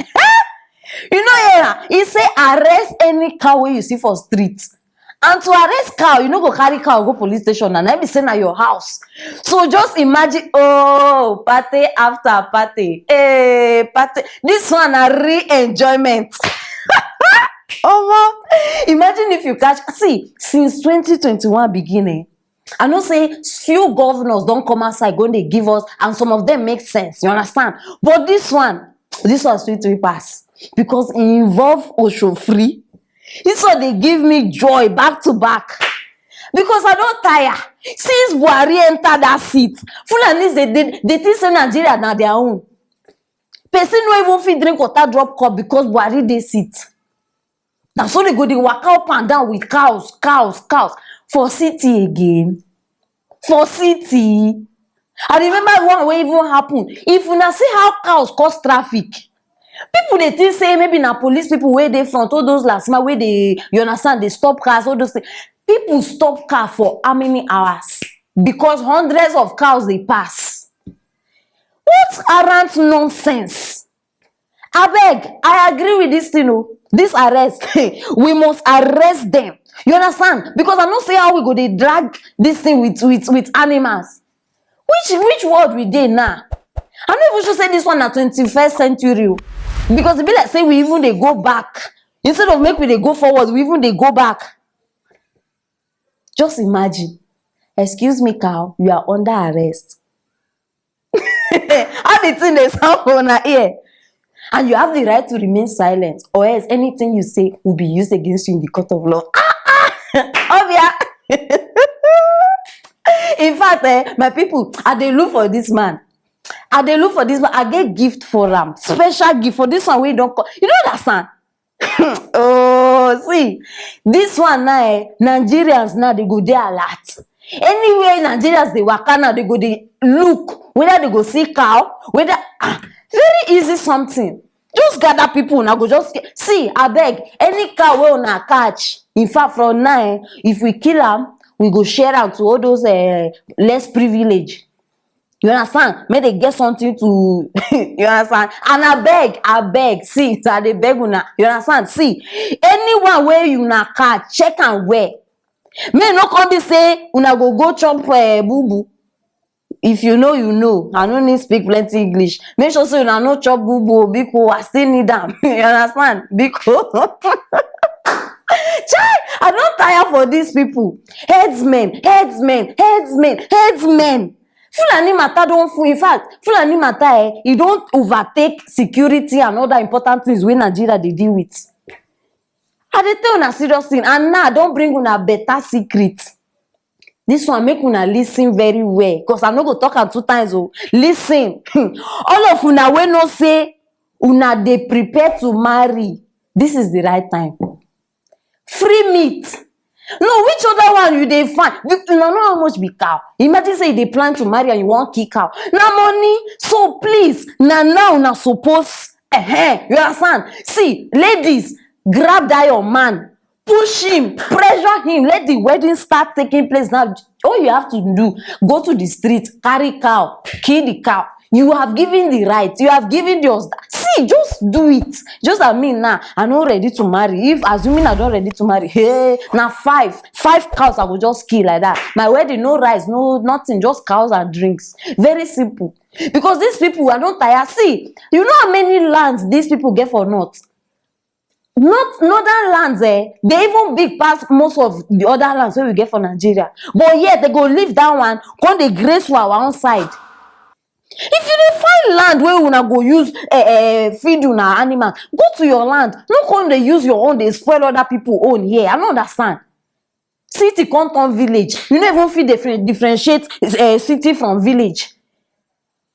You know, yeah, he say arrest any cow wey you see for street. And to arrest cow, you no go carry cow go police station, and I be say na your house. So just imagine, oh, party after party, hey, party. This one na real enjoyment. Omo, imagine if you catch, see, since twenty twenty-one beginning, I know say few governors don come outside go dey give us, and some of them make sense, you understand? But this one, this one sweet me pass because e involve Oshofri. This one dey give me joy back to back because I don tire since Buhari enter that seat. Fulanis dey dey dey think say Nigeria na their own. Person no even fit drink water drop cup because Buhari dey seat. Na so they go dey waka up and down with cows, cows, cows for city again. For city. I remember one wey even happen. If una see how cows cause traffic, people dey think say maybe na police people wey dey front, all those last mile wey dey, you understand, dey stop cars, all those things. People stop car for how many hours? Because hundreds of cows dey pass. What arrant nonsense? Abeg, I agree with this thing o. This arrest, we must arrest them. You understand? Because I no see how we go dey drag this thing with with with animals. Which which world we dey now? I no even sure say this one na twenty-first century o. Because e be like say we even dey go back. Instead of make we dey go forward, we even dey go back. Just imagine. Excuse me, cow, you are under arrest. How the thing dey sound for una ear? And you have the right to remain silent, or else anything you say will be used against you in the court of law. Ah, ah! Obia! In fact, eh, my people, I dey look for this man. I dey look for this man. I get gift for am. Special gift for this one wey don come. You no understand? Oh, see, this one now, eh, Nigerians now, they go dey alert. Anywhere Nigerians dey waka now, they go dey look whether they go see cow, whether, ah, very easy something. Just gather people, una go just see, abeg, any cow wey una catch. In fact, from now, eh, if we kill am, we go share am to all those, eh, less privilege. You understand? Make they get something to, you understand? And I beg, I beg, see, so I dey beg una. You understand? See, anyone wey una catch, check am well. Make e no come be say una go go chop, eh, boo boo. If you know, you know. I no need speak plenty English. Make sure say una no chop boo boo, biko, I still need am. You understand? Biko. Chai, I don tire for these people. Headsmen, headsmen, headsmen, headsmen. Fulani matter don full. In fact, Fulani matter, eh, e don overtake security and other important things wey Nigeria dey deal with. I dey tell una serious thing, and now I don bring una better secret. This one, make una listen very well, 'cause I no go talk am two times o. Listen. All of una wey know say una dey prepare to marry, this is the right time. Free meat. No, which other one you dey find? Be- Una know how much be cow? Imagine say you dey plan to marry and you wan kill cow. Na money. So please, na now una suppose. Ehen, you understand? See, ladies, Grab that your man, push him, pressure him, let the wedding start taking place now. All you have to do, go to the street, carry cow, kill the cow. You have given the right, you have given the husband. See, just do it. Just I mean now, I no ready to marry. If assuming I don ready to marry, hey, na five, five cows I go just kill like that. My wedding, no rice, no nothing, just cows and drinks. Very simple. Because these people, I don tire. See, you know how many lands these people get for north? Not northern lands, eh, they even big pass most of the other lands wey we get for Nigeria. But yet they go leave that one, come dey grace for our own side. If you dey find land wey una go use eh, eh, feed una animal, go to your land. No come dey use your own dey spoil other people own here. I no understand. City come turn village. You no even fit different, differentiate eh, city from village.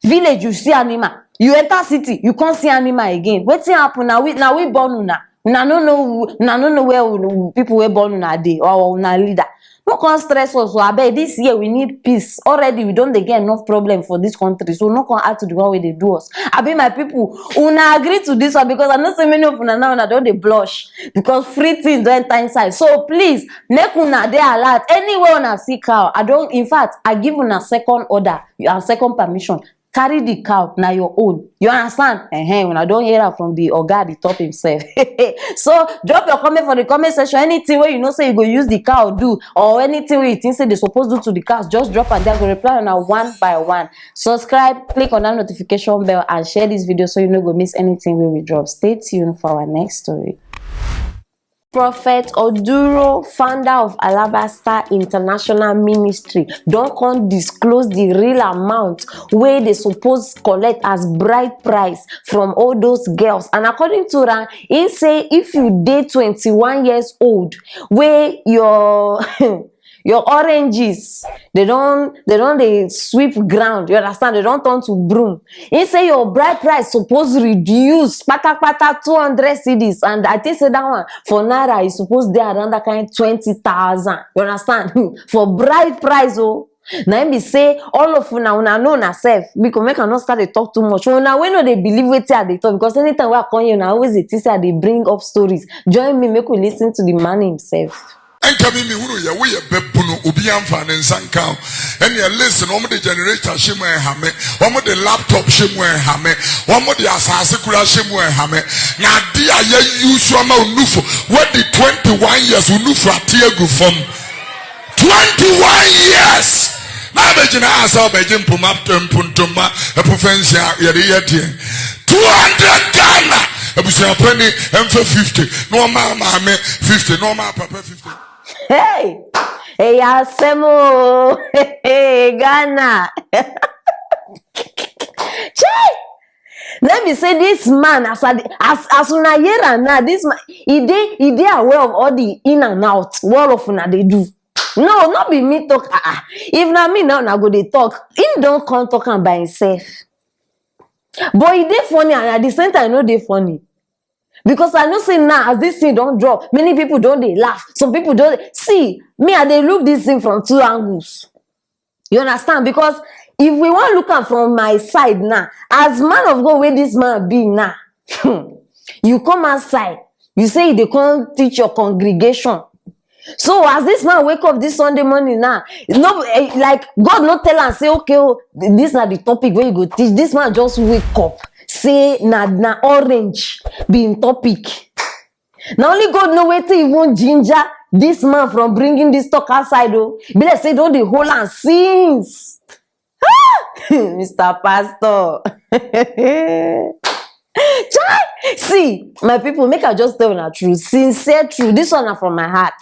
Village you see animal, you enter city you come see animal again. Wetin happen? Na we na we born una. Una no know who- una no know where una- people wey born una dey or una leader. No come stress us o, abeg. This year we need peace. Already we don dey get enough problem for this country, so no come add to the one wey dey do us. Abi my people, una agree to this one? Because I know say many of una now una don dey blush because free things don enter inside. So please, make una dey alert. Anywhere una see cow, I don, in fact, I give una second order and second permission. Carry the cow, na your own. You understand? Ehen, una don hear am from the oga at the top himself. So drop your comment for the comment section. Anything wey you know say you go use the cow do, or anything wey you think say they suppose do to the cows, just drop am there. I go reply una one by one. Subscribe, click on that notification bell, and share this video so you no go miss anything wey we drop. Stay tuned for our next story. Prophet Oduro, founder of Alabasta International Ministry, don come disclose the real amount wey they suppose collect as bride price from all those girls. And according to am, he say if you dey twenty-one years old, wey your your oranges, they don they don dey sweep ground, you understand, they don turn to broom. He say your bride price suppose reduce patapata two hundred cedis, and I think say that one for naira e suppose dey around that kind twenty thousand, you understand? For bride price o. Na im be say all of una una know una sef, because make I no start dey talk too much. Una wey no dey believe wetin I dey talk, because anytime wey I come here, una always dey think say I dey bring up stories. Join me, make we listen to the man himself. Nka mi mi hunu yɛ, woyɛ bɛbunu, obi amfa ne nsa nka ho. Ɛnneɛ listen, wɔn de generator hyɛ mu ɛhame, wɔn de laptop hyɛ mu ɛhame, wɔn de asase kura hyɛ mu ɛhame. Na ade a yɛyi so ama onufo, wɔde twenty-one years onufo ate agu fam. Twenty-one years. Na abɛgyina ha sɛ ɔbɛgye mpoma mpontoma ɛpo fɛnsi a yɛde yɛ deɛ. Two hundred Ghana. Abusua pani ɛmfa fifty, na ɔma maame fifty, na ɔma papa fifty. Hey! Hey, asɛm o. Hey, Ghana. Chai! Let me say this man, as I, as as una hear am now, this man, he dey he dey aware of all the in and out wey all of una dey do. No, no be me talk. Ah, ah. If na me now, una go dey talk. He don come talk am by himself. But e dey funny, and at the same time, e no dey funny. Because I know say now, as this thing don drop, many people don dey laugh. Some people don see me. I dey look this thing from two angles. You understand? Because if we wan look am from my side now, as man of God wey this man be now, you come outside, you say you dey come teach your congregation. So as this man wake up this Sunday morning now, no, eh, like, God no tell am say, "Okay, oh, th- this na the topic wey you go teach." This man just wake up, say na na orange be im topic. Na only God know wetin even ginger this man from bringing this talk outside o. Be like say e don dey hold am since. Mister Pastor. Chai! See, my people, make I just tell una true, sincere true. This one na from my heart.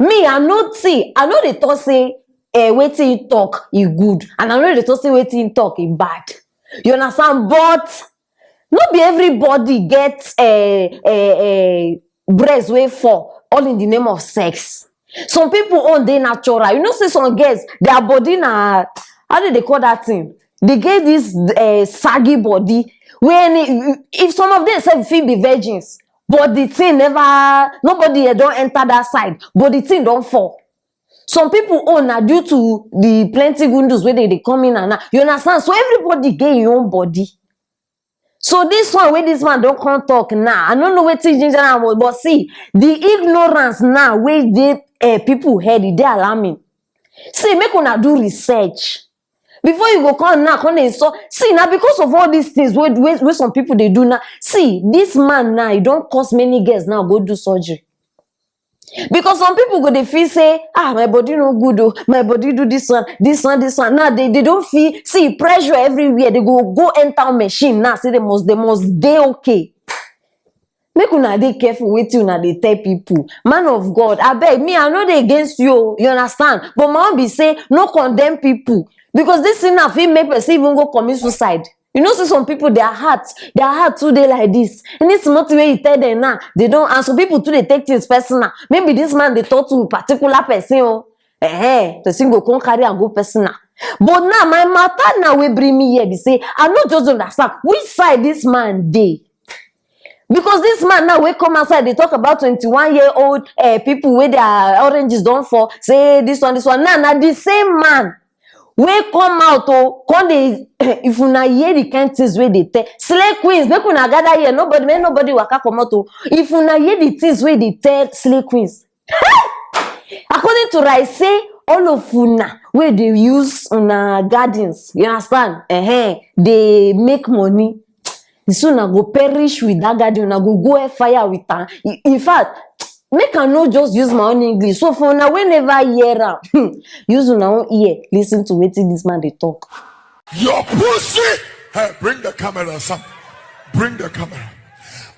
Me, I no see, I no dey talk say eh, wetin he talk e good, and I no dey talk say wetin he talk e bad. You understand? But no be everybody get eh, eh, eh, breast wey fall all in the name of sex. Some people own dey natural. You know say some girls, their body na, how do they call that thing? They get this eh, saggy body. When if some of them sef fit be virgins, but the thing never, nobody eh, don enter that side, but the thing don fall. Some people own na due to the plenty windows wey dey dey come in and out. You understand? So everybody get your own body. So this one wey this man don come talk now, I no know wetin ginger am o, but see, the ignorance now wey dey, eh, people head, e dey alarming. See, make una do research before you go come now, come dey insult. See, na because of all these things wey, wey, wey some people dey do now. See, this man now, e don cause many girls now go do surgery. Because some people go dey feel say, "Ah, my body no good o, my body do this one, this one, this one." Now they, they don feel, see, pressure everywhere. They go go enter machine now, say they must, they must dey okay. Make una dey careful wetin una dey tell people. Man of God, abeg, me, I no dey against you o, you understand? But my own be say, no condemn people. Because this thing now fit make person even go commit suicide. You know, see some people, their heart, their heart too dey like this. Any small thing wey you tell them now, they don't. And some people too dey take things personal. Maybe this man dey talk to particular person o. Eh, person go come carry am go personal. But now, my matter now wey bring me here be say, I no just understand which side this man dey. Because this man now wey come outside dey talk about twenty-one year old, eh, people wey their oranges don fall, say this one, this one. Now, na the same man wey come out o, come dey, if una hear the kind things wey dey tell slay queens, make una gather here, nobody, make nobody waka comot o. If una hear the things wey dey tell slay queens, according to her, e say all of una wey dey use una gardens, you understand, eh, dey make money, so una go perish with that garden, una go go air fire with am. In, in fact, make I no just use my own English. So for una wey never hear am, use una own ear, listen to wetin this man dey talk. Your pussy. Hey, bring the camera, son. Bring the camera.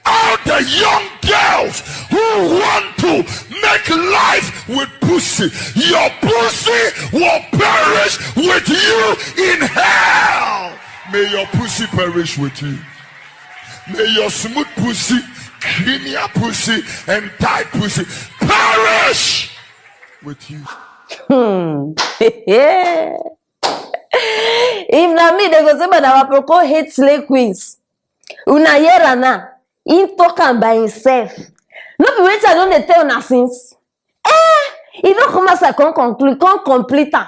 All the young girls who want to make life with pussy, your pussy will perish with you in hell. May your pussy perish with you. May your smooth pussy, creamier pussy, and tight pussy perish with you. Hmm. If na me, they go say, "Madam Aproko hate slay queens." Una hear am now. He talk am by himself. No be wetin I don dey tell una since. Eh, e don come outside, come conclude, come complete am.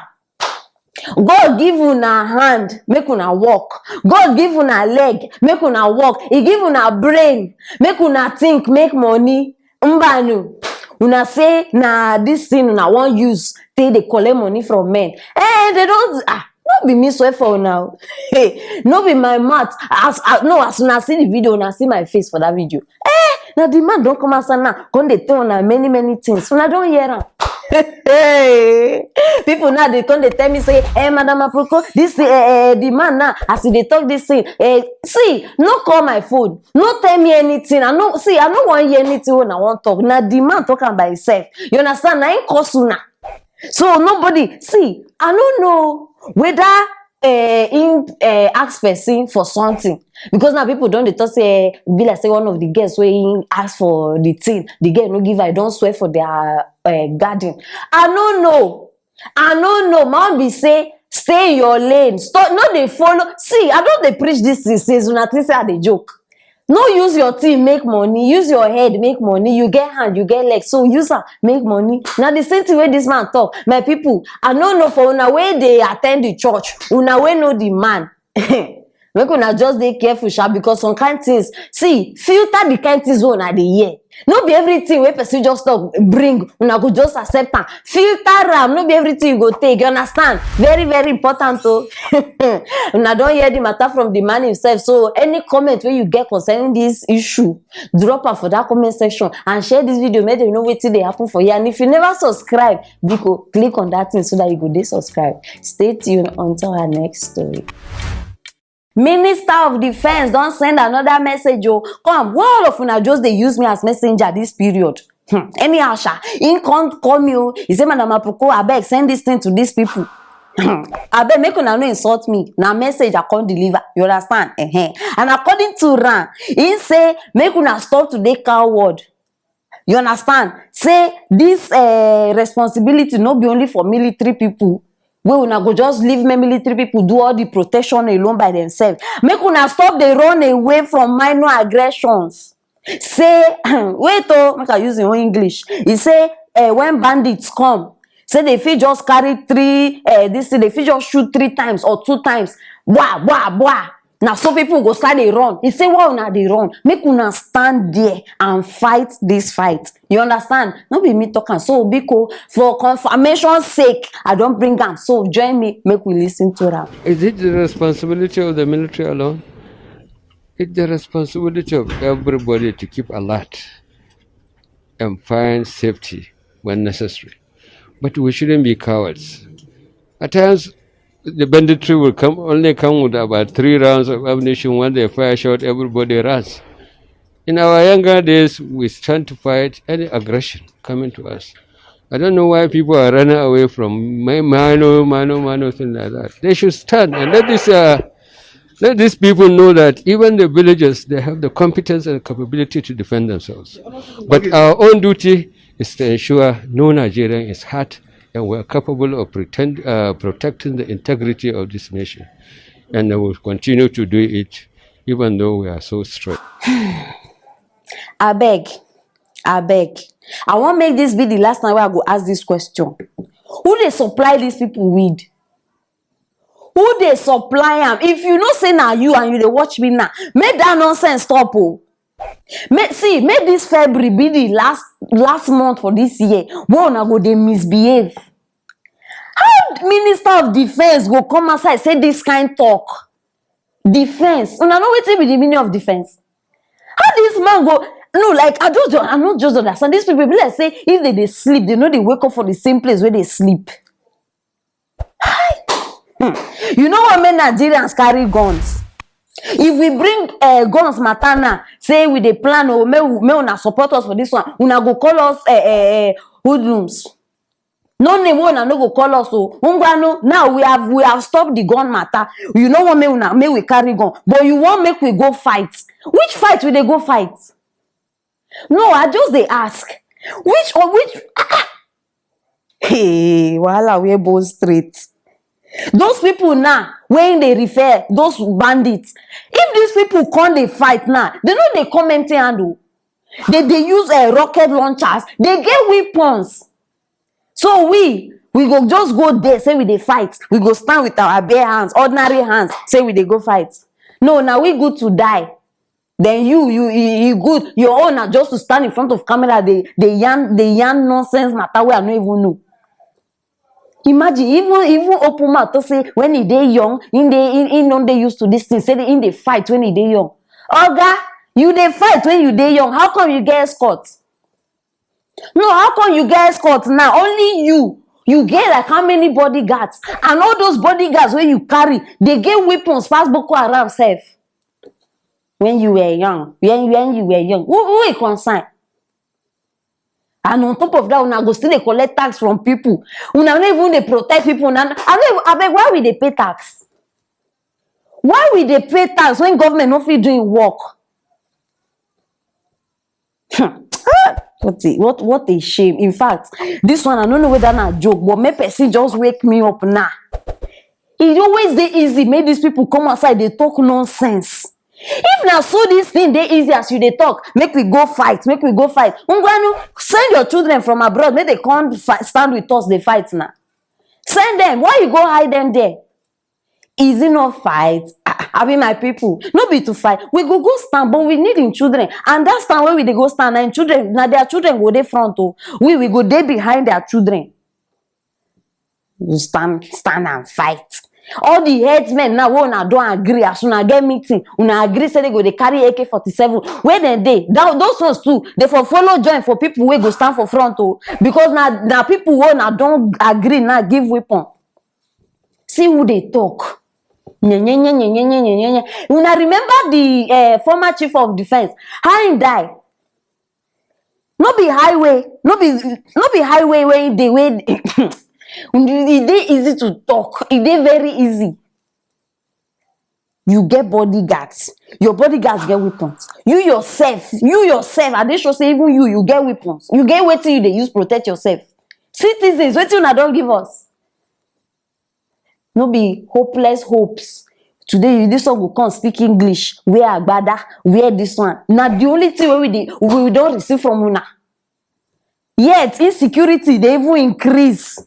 God give una hand, make una work. God give una leg, make una work. He give una brain, make una think, make money. Mbanu, una say na this thing una wan use take dey collect money from men. Eh, they don, ah, no be me swear for una o. Hey, no be my mouth. As, as, no, as una see the video, una see my face for that video. Eh, na the man don come outside now, come dey tell una many, many things. Una don hear am. Hey, people now dey come dey tell me say, "Eh, Madam Aproko, this, eh, eh, the man now, as he dey talk this thing, eh, see, no call my phone, no tell me anything. I no, see, I no wan hear anything wey una wan talk." Na the man talk am by himself. You understand? Na him cause una. So nobody, see, I no know whether, eh, him, eh, ask person for something, because now people don dey talk say, eh, be like say one of the girls wey him ask for the thing, the girl no give her, don swear for their, eh, garden. I no know. I no know. My own be say, stay your lane. Stop, no dey follow. See, I don dey preach this thing since una think say I dey joke. No use your thing make money. Use your head make money. You get hand, you get leg, so use am make money. Na the same thing wey this man talk. My people, I no know for una wey dey attend the church, una wey know the man. Make una just dey careful sha, because some kind things, see, filter the kind things wey una dey hear. No be everything wey person just talk bring, una go just accept am. Filter am, no be everything you go take, you understand? Very, very important o. Una don hear the matter from the man himself, so any comment wey you get concerning this issue, drop am for that comment section and share this video, make dem know wetin dey happen for here. And if you never subscribe, biko, click on that thing so that you go dey subscribe. Stay tuned until our next story. Minister of Defense don send another message o. Come, why all of una just dey use me as messenger this period? Hmm. Anyhow sha, him come call me o. He say, "Madam Aproko, abeg, send this thing to these people." Hmm. Abeg, make una no insult me. Na message I come deliver. You understand? Ehen. And according to am, he say make una stop to dey coward. You understand? Say this, eh, responsibility no be only for military people. Wey una go just leave make military people do all the protection alone by themselves. Make una stop dey run away from minor aggressions. Say, wait o, make I use im own English. He say, eh, when bandits come, say they fit just carry three, eh, this thing, they fit just shoot three times or two times. Bwa, bwa, bwa. Na so people go start dey run. He say, why una dey run? Make una stand there and fight this fight. You understand? No be me talk am. So, biko, for confirmation sake, I don bring am. So join me, make we listen to am. Is it the responsibility of the military alone? It's the responsibility of everybody to keep alert and find safety when necessary. But we shouldn't be cowards. At times, the banditry will come only come with about three rounds of ammunition. When they fire shot, everybody runs. In our younger days, we stand to fight any aggression coming to us. I don't know why people are running away from my minor, minor, minor thing like that. They should stand and let this uh, let these people know that even the villagers, they have the competence and capability to defend themselves. But our own duty is to ensure no Nigerian is hurt, and we're capable of pretend, uh, protecting the integrity of this nation. And we will continue to do it, even though we are so strong. Abeg, abeg, I wan make this be the last time wey I go ask this question. Who dey supply these people weed? Who dey supply am? If you know say na you and you dey watch me now, make that nonsense stop o. Make, see, make this February be the last last month for this year wey una go dey misbehave. How Minister of Defence go come outside say this kind talk? Defence, una know wetin be the meaning of defence? How this man go? No, like, I just don't, I no just understand. These people be like say if they dey sleep, they no dey wake up for the same place where they sleep. Hi. Hmm. You know what make Nigerians carry guns? If we bring uh, guns matter now, say we dey plan o, make we- make una support us for this one, una go call us uh, uh, uh, hoodlums. No name wey una no go call us o. Ngwanu, now we have we have stopped the gun matter. You no wan make una make we carry gun, but you wan make we go fight. Which fight we dey go fight? No, I just dey ask. Which or which? Ah, ah. Hey, wahala wey Bone Street. Those people now wey dey refer those bandits. If these people come dey fight now, they no dey come empty hand o. They dey use uh, rocket launchers. They get weapons. So we we go just go there say we dey fight. We go stand with our bare hands, ordinary hands, say we dey go fight. No, now we good to die. Then you you you, you good. Your own na just to stand in front of camera dey dey yarn dey yarn nonsense matter wey I no even know. Imagine, even even open mouth to say when he dey young, he dey he, he no dey used to this thing. Say he dey fight when he dey young. Oga, you dey fight when you dey young. How come you get escort? No, how come you get escort now? Only you. You get like how many bodyguards? And all those bodyguards wey you carry, they get weapons pass Boko Haram sef. When you were young, when when you were young, who who e concern? And on top of that, una go still dey collect tax from people. Una no even dey protect people. Una, I no even, abeg, why we dey pay tax? Why we dey pay tax when government no fit do im work? Hmm. Ah, what a what what a shame. In fact, this one I no know whether na joke, but make person just wake me up now. E always dey easy make these people come outside dey talk nonsense. If na so this thing dey easy as you dey talk, make we go fight, make we go fight. Ngwanu, send your children from abroad, make they come fi- stand with us dey fight now. Send them. Why you go hide them there? Is it not fight? Ah, ah, abi my people, no be to fight. We go go stand, but we need im children. And that stand wey we dey go stand, na im children, na their children go dey front o. We we go dey behind their children. You stand stand and fight. All the headsmen now wey una don agree as una get meeting, una agree say they go dey carry A K forty-seven. Where dem dey? That, those ones too, they for follow join for people wey go stand for front o. Because na na people wey una don agree now give weapon. See who dey talk. Nye, nye, nye, nye, nye, nye, nye, nye, nye. Una remember the uh, former chief of defense? How he die? No be highway, no be no be highway wey e dey wey e dey easy to talk. E dey very easy. You get bodyguards. Your bodyguards get weapons. You yourself, you yourself, I dey sure say even you, you get weapons. You get wetin you dey use protect yourself. Citizens, wetin una don give us? No be hopeless hopes. Today, you this one go come speak English, wear agbada, wear this one. Na the only thing wey we dey we don receive from una. Yet, insecurity dey even increase.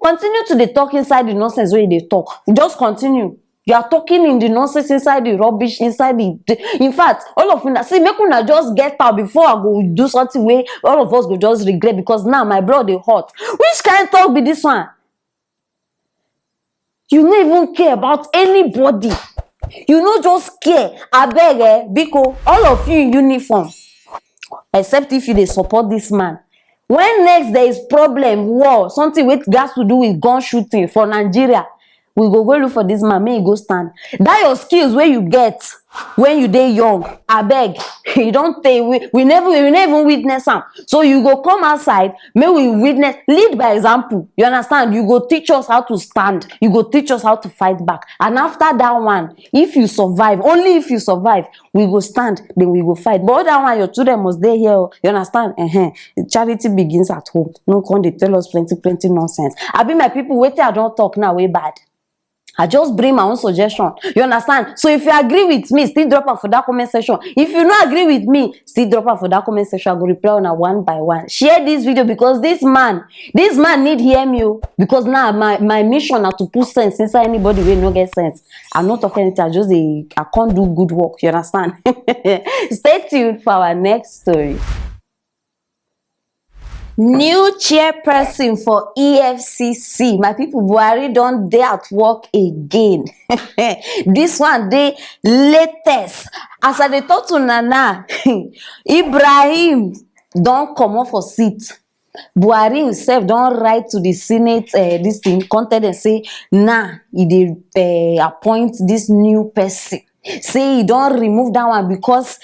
Continue to dey talk inside the nonsense wey you dey talk. Just continue. You are talking in the nonsense, inside the rubbish, inside the, the in fact, all of una, see, make una just get out before I go do something wey all of us go just regret, because now my blood dey hot. Which kind talk be this one? You no even care about anybody. You no just care. Abeg, eh, biko, all of you in uniform, except if you dey support this man. When next there is problem, war, something wey gas to do with gun shooting for Nigeria, we go go look for this man, make he go stand. That your skills wey you get when you dey young, abeg, you don tey, we, we never, we never even witness am. So you go come outside, make we witness, lead by example. You understand? You go teach us how to stand. You go teach us how to fight back. And after that one, if you survive, only if you survive, we go stand, then we go fight. But other one, your children must dey here o. You understand? Uh-huh. Charity begins at home. No come dey tell us plenty, plenty nonsense. Abi, my people, wetin I don talk now wey bad? I just bring my own suggestion. You understand? So if you agree with me, still drop am for that comment section. If you no agree with me, still drop am for that comment section. I go reply una one by one. Share this video, because this man, this man need hear me o. Because now my, my mission na to put sense inside anybody wey no get sense. I no talk anything. I just dey, I can't do good work. You understand? Stay tuned for our next story. New chairperson for E F C C. My people, Buhari don dey at work again. This one dey latest. As I dey talk to una now, Ibrahim don comot for seat. Buhari himself don write to the Senate, uh, this thing, come tell dem say now e dey, uh, appoint this new person. Say e don remove that one because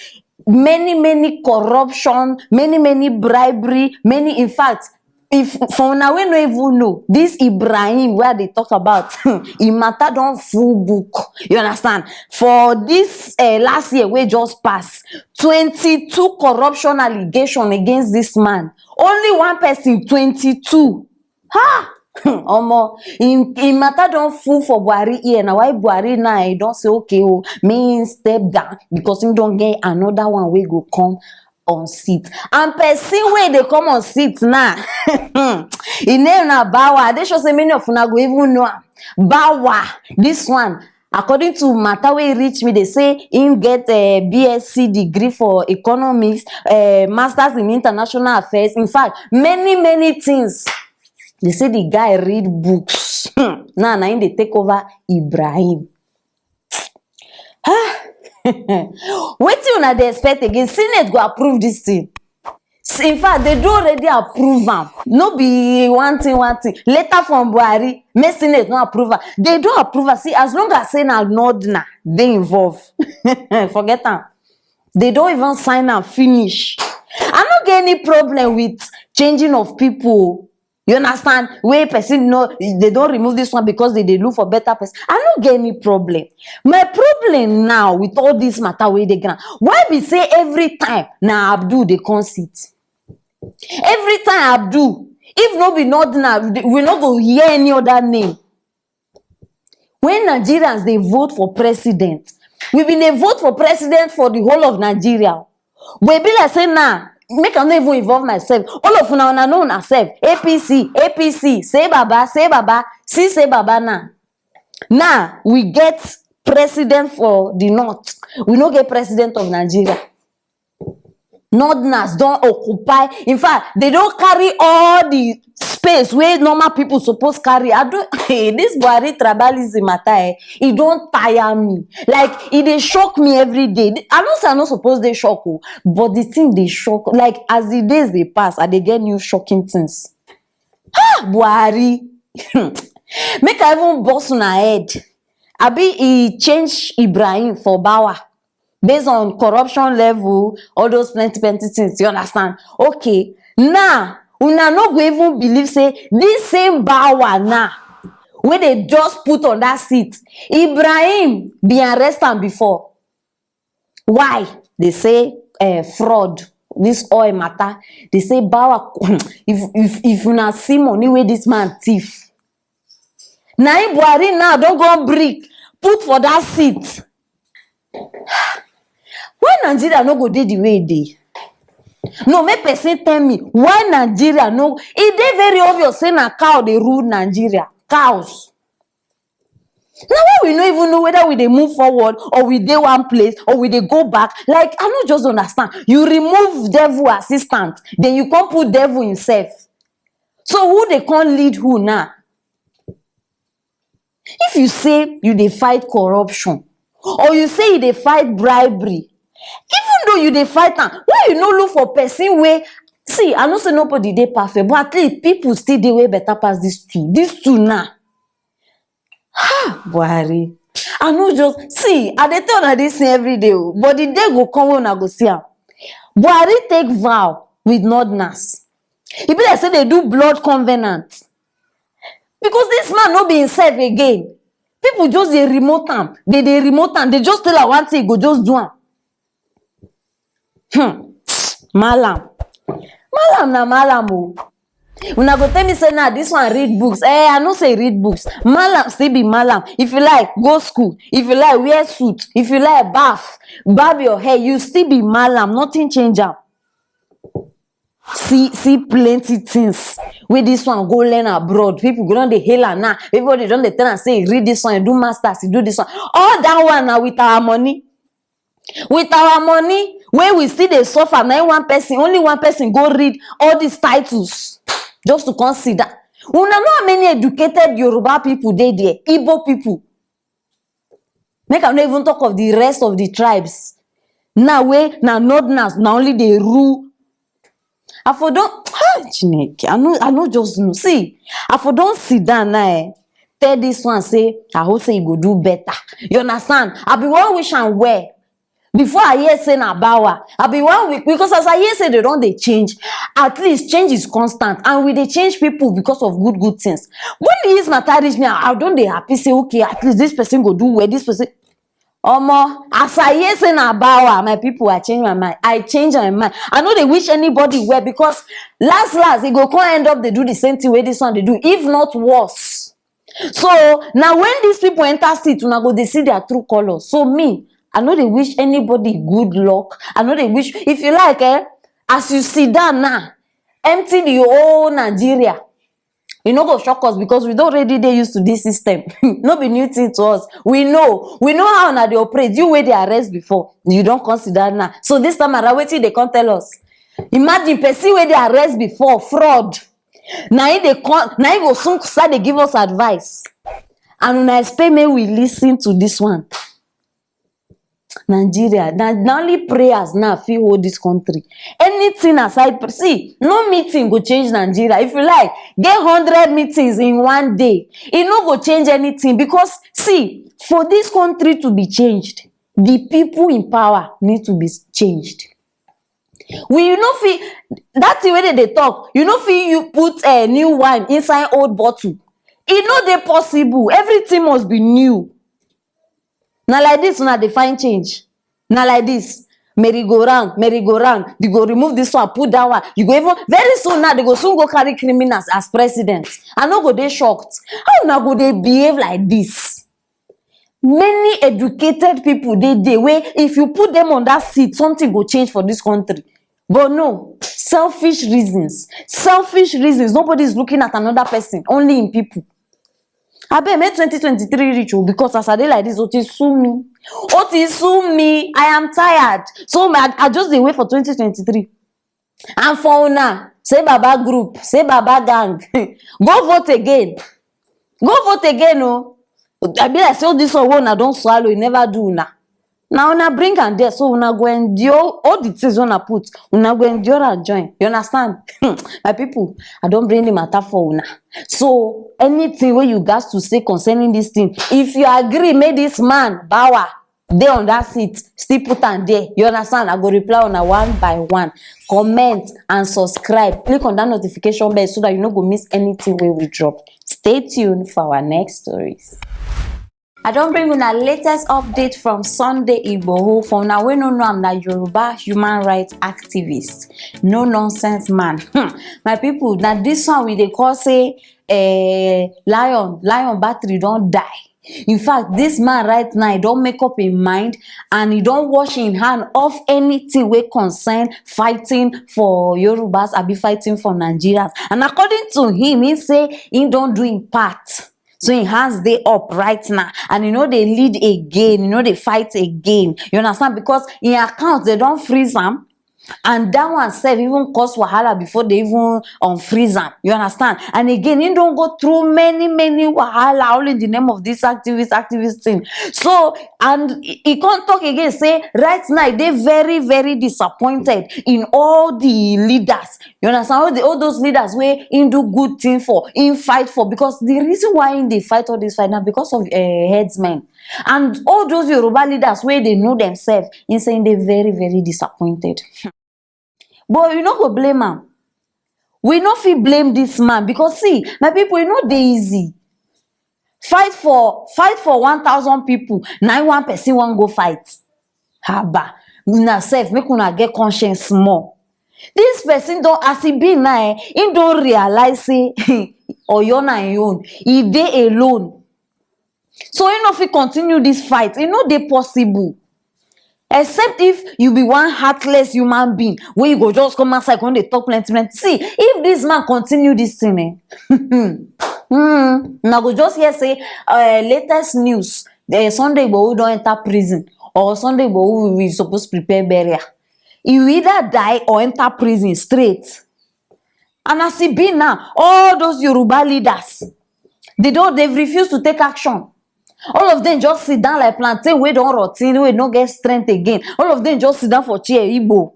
many, many corruption, many, many bribery, many, in fact, if for una wey no even know, this Ibrahim wey I dey talk about, im matter don full book. You understand? For this, uh, last year wey just pass, twenty-two corruption allegation against this man. Only one person, twenty-two. Ha! Omo, im, im matter don full for Buhari ear. Na why Buhari now, he don say, okay o, make him step down because he don get another one wey go come on seat. And person wey dey come on seat now, him name na Bawa. I dey sure say many of una go even know am. Bawa, this one, according to matter wey reach me, dey say him get, uh, B S C degree for economics, uh, masters in international affairs. In fact, many, many things. Dey say the guy read books. Now na him dey take over Ibrahim. Ah, wetin una dey expect again? Senate go approve this thing. In fact, they don already approve am. No be one thing, one thing. Letter from Buhari, make Senate no approve am. They don approve am. See, as long as say na Northerner dey involved, forget am. They don even sign am finish. I no get any problem with changing of people. You understand? Wey person no, they don remove this one because they dey look for better person. I no get any problem. My problem now with all this matter wey dey ground, why be say every time na Abdul dey come sit? Every time Abdul, if no be Northerner, we no go hear any other name. When Nigerians dey vote for president, we bin dey vote for president for the whole of Nigeria. But e be like say now, make I no even involve myself. All of una, una know una sef. A P C, A P C, say Baba, say Baba, see say Baba now. Now we get president for the north. We no get president of Nigeria. Northerners don occupy. In fact, they don carry all the space wey normal people suppose carry. I do, hey, this Buhari tribalism matter, eh, e don tire me. Like, e dey shock me every day. I know say I no suppose dey shock o, but the thing dey shock. Like, as the days dey pass, I dey get new shocking things. Ah, Buhari. Make I even burst una head. Abi e change Ibrahim for Bawa based on corruption level, all those plenty, plenty things. You understand? Okay. Now, una no go even believe say this same Bawa now, wey they just put on that seat, Ibrahim bin arrest am before. Why? They say, eh, fraud. This oil matter. They say Bawa, if, if, if una see money wey this man thief, na him Buhari now don go brick put for that seat. Why Nigeria no go dey the way e dey? No, make person tell me why Nigeria no. E dey very obvious say na cow dey rule Nigeria. Cows. Now, why we no even know whether we dey move forward, or we dey one place, or we dey go back? Like, I no just understand. You remove devil assistant, then you come put devil himself. So who dey come lead who now? If you say you dey fight corruption, or you say you dey fight bribery, even though you dey fight am, why you no look for person wey, see, I know say nobody dey perfect, but at least people still dey wey better pass these two. These two now. Ha, Buhari. I no just, see, I dey tell una this thing every day o, but the day go come when una go see am. Buhari take vow with Northerners. E be like say they do blood covenant. Because this man no be himself again. People just dey remote am. They dey remote am. They just tell am one thing, e go just do am. Hmm. Malam. Malam na malam o. Una go tell me say, "Nah, this one read books." Eh, I no say read books. Malam still be malam. If you like, go school. If you like, wear suit. If you like, baff, barb your hair. You still be malam. Nothing change am. See, see plenty things wey this one go learn abroad. People go don dey hail am now. Everybody don dey tell am say, "Read this one, do masters, do this one." All that one na with our money. With our money, wey we still dey suffer, na im one person, only one person go read all these titles just to come sit down. Una know how many educated Yoruba people dey there, Igbo people? Make I no even talk of the rest of the tribes. Now wey na Northerners na only dey rule. I for don, ah, Chineke, I no, I no just know. See, I for don sit down now, eh, tell this one say, I hope say e go do better. You understand? I be wan wish am well. Before I hear say na bawa, I be one week, because as I hear say they don dey change, at least change is constant, and we dey change people because of good good things. When this matter reach me, I, I don dey happy say, okay, at least this person go do well, this person. Omo, as I hear say na bawa, my people, I change my mind. I change my mind. I no dey wish anybody well, because last last, e go come end up dey do the same thing wey this one dey do, if not worse. So now when these people enter seat, una go dey see their true colors. So me, I no dey wish anybody good luck. I no dey wish, if you like, eh, as you sit down now, empty the whole Nigeria. E no go shock us because we don already dey used to this system. No be new thing to us. We know. We know how una dey operate. You wey dey arrest before, you don consider now. So this time around, wetin dey come tell us? Imagine person wey dey arrest before, fraud. Na him dey come, na him go soon start dey give us advice. And una expect make we listen to this one. Nigeria, na, na only prayers now fit hold this country. Anything aside, see, no meeting go change Nigeria. If you like, get hundred meetings in one day. E no go change anything because, see, for this country to be changed, the people in power need to be changed. We, you no fit, that thing wey they dey talk, you no fit you put a new wine inside old bottle. E no dey possible. Everything must be new. Na like this una dey find change. Na like this. Merry go round, merry go round. You go remove this one, put that one. You go even, very soon now, they go soon go carry criminals as president. I no go dey shocked. How una go dey behave like this? Many educated people dey dey wey if you put them on that seat, something go change for this country. But no, selfish reasons. Selfish reasons. Nobody is looking at another person, only in people. Abeg, make twenty twenty-three reach o, because as I dey like this, o ti sú mi. O ti sú mi. I am tired. So I, I just dey wait for twenty twenty-three. And for una, say Baba group, say Baba gang. Go vote again. Go vote again o. I be like say all this one wey una don swallow, e never do una. Na una bring am there, so una go endure all the things wey una put. Una go endure and join. You understand? My people, I don bring the matter for una. So anything wey you gas to say concerning this thing, if you agree, make this man, Bawa, dey on that seat, still put am there. You understand? I go reply una one by one. Comment and subscribe. Click on that notification bell so that you no go miss anything wey we drop. Stay tuned for our next stories. I don bring una latest update from Sunday Igboho. For una wey no know am, na Yoruba human rights activist, no nonsense man. Hmm. My people, na this one we dey call say, eh, lion, lion battery don die. In fact, this man right now, he don make up him mind and he don wash him hand off anything wey concern fighting for Yorubas, abi fighting for Nigerians. And according to him, he say he don do him part. So im hands dey up right now and e no dey lead again, e no dey fight again. You understand? Because im account, dem don freeze am, and that one sef even cause wahala before dem even unfreeze am. You understand? And again, im don go through many, many wahala all in the name of this activist, activist thing. So, and e, e come talk again say right now e dey very, very disappointed in all the leaders. You understand? All the, all those leaders wey im do good thing for, im fight for, because the reason why im dey fight all this fight na because of, eh, herdsmen. And all those Yoruba leaders wey dey know themselves, im say im dey very, very disappointed. But you no go blame am. We no fit blame this man because, see, my people, e no dey easy. Fight for, fight for one thousand people, na im one person wan go fight. Haba, una sef, make una get conscience small. This person don, as e be now, eh, im don realize say Oyo na im own. E dey alone. So e no fit continue this fight. E no dey possible. Except if you be one heartless human being wey you go just come outside, come dey talk plenty, plenty. See, if this man continue this thing, eh, hmm, una go just hear say, eh, latest news, eh, Sunday Igboho don enter prison, or Sunday Igboho we suppose prepare burial. He will either die or enter prison straight. And as e be now, all those Yoruba leaders, they don't, they've refused to take action. All of them just sit down like plantain wey don rotten, wey no get strength again. All of them just sit down for chair, Igbo.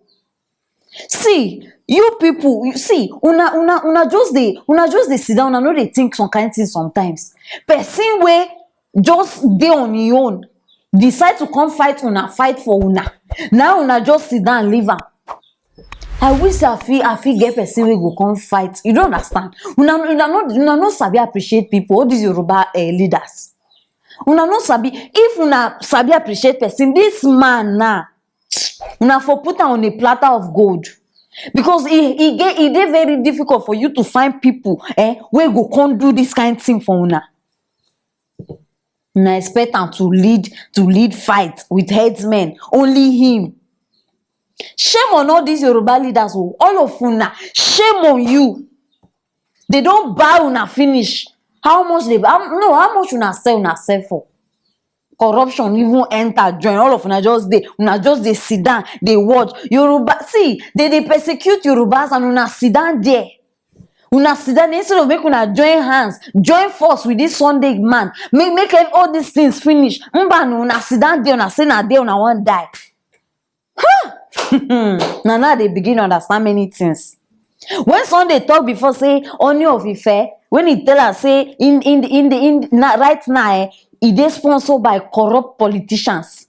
See, you people, you see, una, una, una just dey, una just dey sit down, una no dey think some kind things sometimes. Person wey just dey on im own, decide to come fight una, fight for una. Now una just sit down, leave am. I wish say I fit, I fit get person wey go come fight. You don't understand. Una, una no, una no sabi appreciate people. All these Yoruba, eh, leaders. Una no sabi. If una sabi appreciate person, this man now, una for put am on a platter of gold. Because e, e get, e dey very difficult for you to find people, eh, wey go come do this kind thing for una. Una expect am to lead, to lead fight with headsmen, only him. Shame on all these Yoruba leaders o, all of una, shame on you. They don buy una finish. How much they, how, no, how much una sell, una sell for? Corruption even enter join. All of una just dey, una just dey sit down, dey watch. Yoruba, see, they dey persecute Yorubas and una sit down there. Una sit down, instead of make una join hands, join force with this Sunday man, make, make ev-, all these things finish. Mba no, una sit down there, una say na there una wan die. Huh! Na now they begin understand many things. When Sunday talk before say Ooni of Ife, when he tell us say in, in, in the, in na, right now, eh, e dey sponsored by corrupt politicians.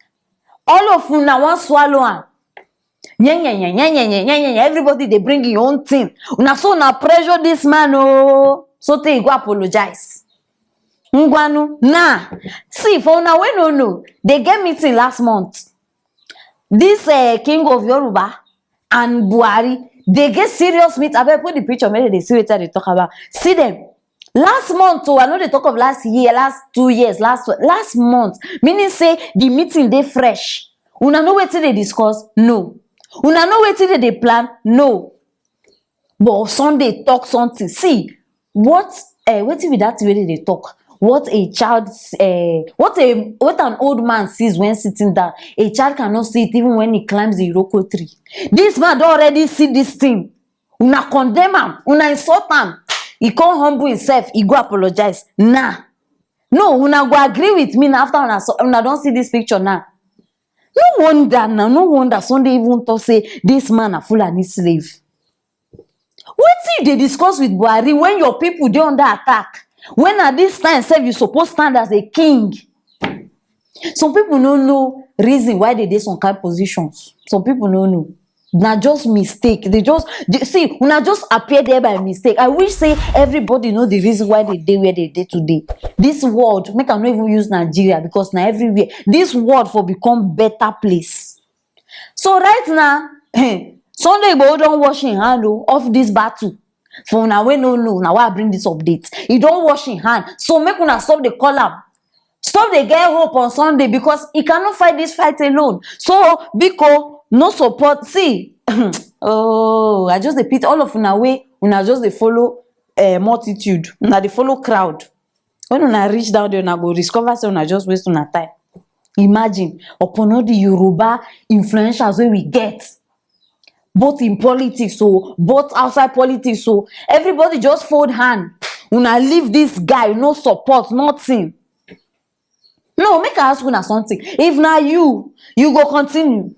All of una wan swallow am. Nye, nye, nye, nye, nye, nye, nye, nye, nye. Everybody dey bring your own thing. Una so una pressure this man o, so tey he go apologize. Ngwanu, nah. See, for una wey no know, they get meeting last month. This, eh, king of Yoruba and Buhari, they get serious meet. Abeg, put the picture, make they see wetin I dey talk about. See them. Last month o, I no dey talk of last year, last two years, last, last month. Meaning say the meeting dey fresh. Una know wetin they discuss? No. Una know wetin they dey plan? No. But Sunday talk something. See, what, eh, wetin be that thing wey they dey talk? What a child, eh, what a, what an old man sees when sitting down, a child cannot see it even when he climbs the Iroko tree. This man don already see this thing. Una condemn am, una insult am. He come humble himself, he go apologize. Nah. No, una go agree with me now after una so, una don see this picture now. No wonder now, no wonder Sunday even talk say this man na Fulani slave. Wetin you dey discuss with Buhari when your people dey under attack? When at this time sef you suppose stand as a king? Some people no know reason why they dey some kind positions. Some people no know. Na just mistake. They just, they, see, una just appear there by mistake. I wish say everybody know the reason why they dey where they dey today. This world, make I no even use Nigeria because na everywhere. This world for become better place. So right now, Sunday Igboho don wash him hand o, of this battle. For una wey no know, na why I bring this update. He don wash him hand. So make una stop dey call am. Stop dey get hope on Sunday because he cannot fight this fight alone. So, biko, no support. See, oh, I just dey pity all of una wey una just dey follow, eh, multitude. Una dey follow crowd. When una reach down there, una go discover say una just waste una time. Imagine, upon all the Yoruba influentials wey we get, both in politics o, both outside politics o, everybody just fold hand. Una leave this guy, no support, nothing. No, make I ask una something. If na you, you go continue?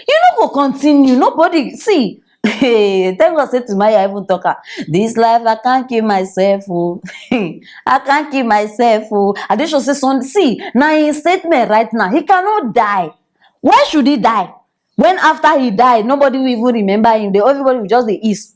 You no go continue. Nobody, see, hey, thank God say Timaya even talk am. This life, I can't kill myself o. I can't kill myself o. I dey sure say some, see, na him statement right now. He cannot die. Why should he die? When after he die, nobody will even remember him. They, everybody will just dey ease.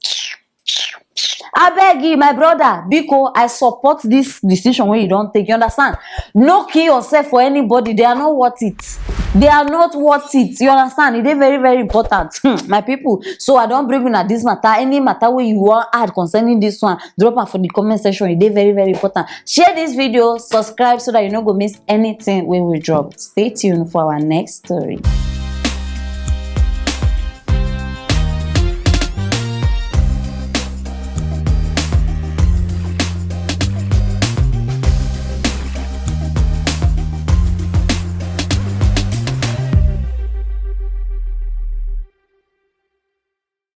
Abeg, my brother, biko, I support this decision wey you don take. You understand? No kill yourself for anybody. They are not worth it. They are not worth it. You understand? E dey very, very important. Hmm, my people. So I don bring una this matter. Any matter wey you wan add concerning this one, drop am for the comment section. E dey very, very important. Share this video, subscribe so that you no go miss anything wey we drop. Stay tuned for our next story.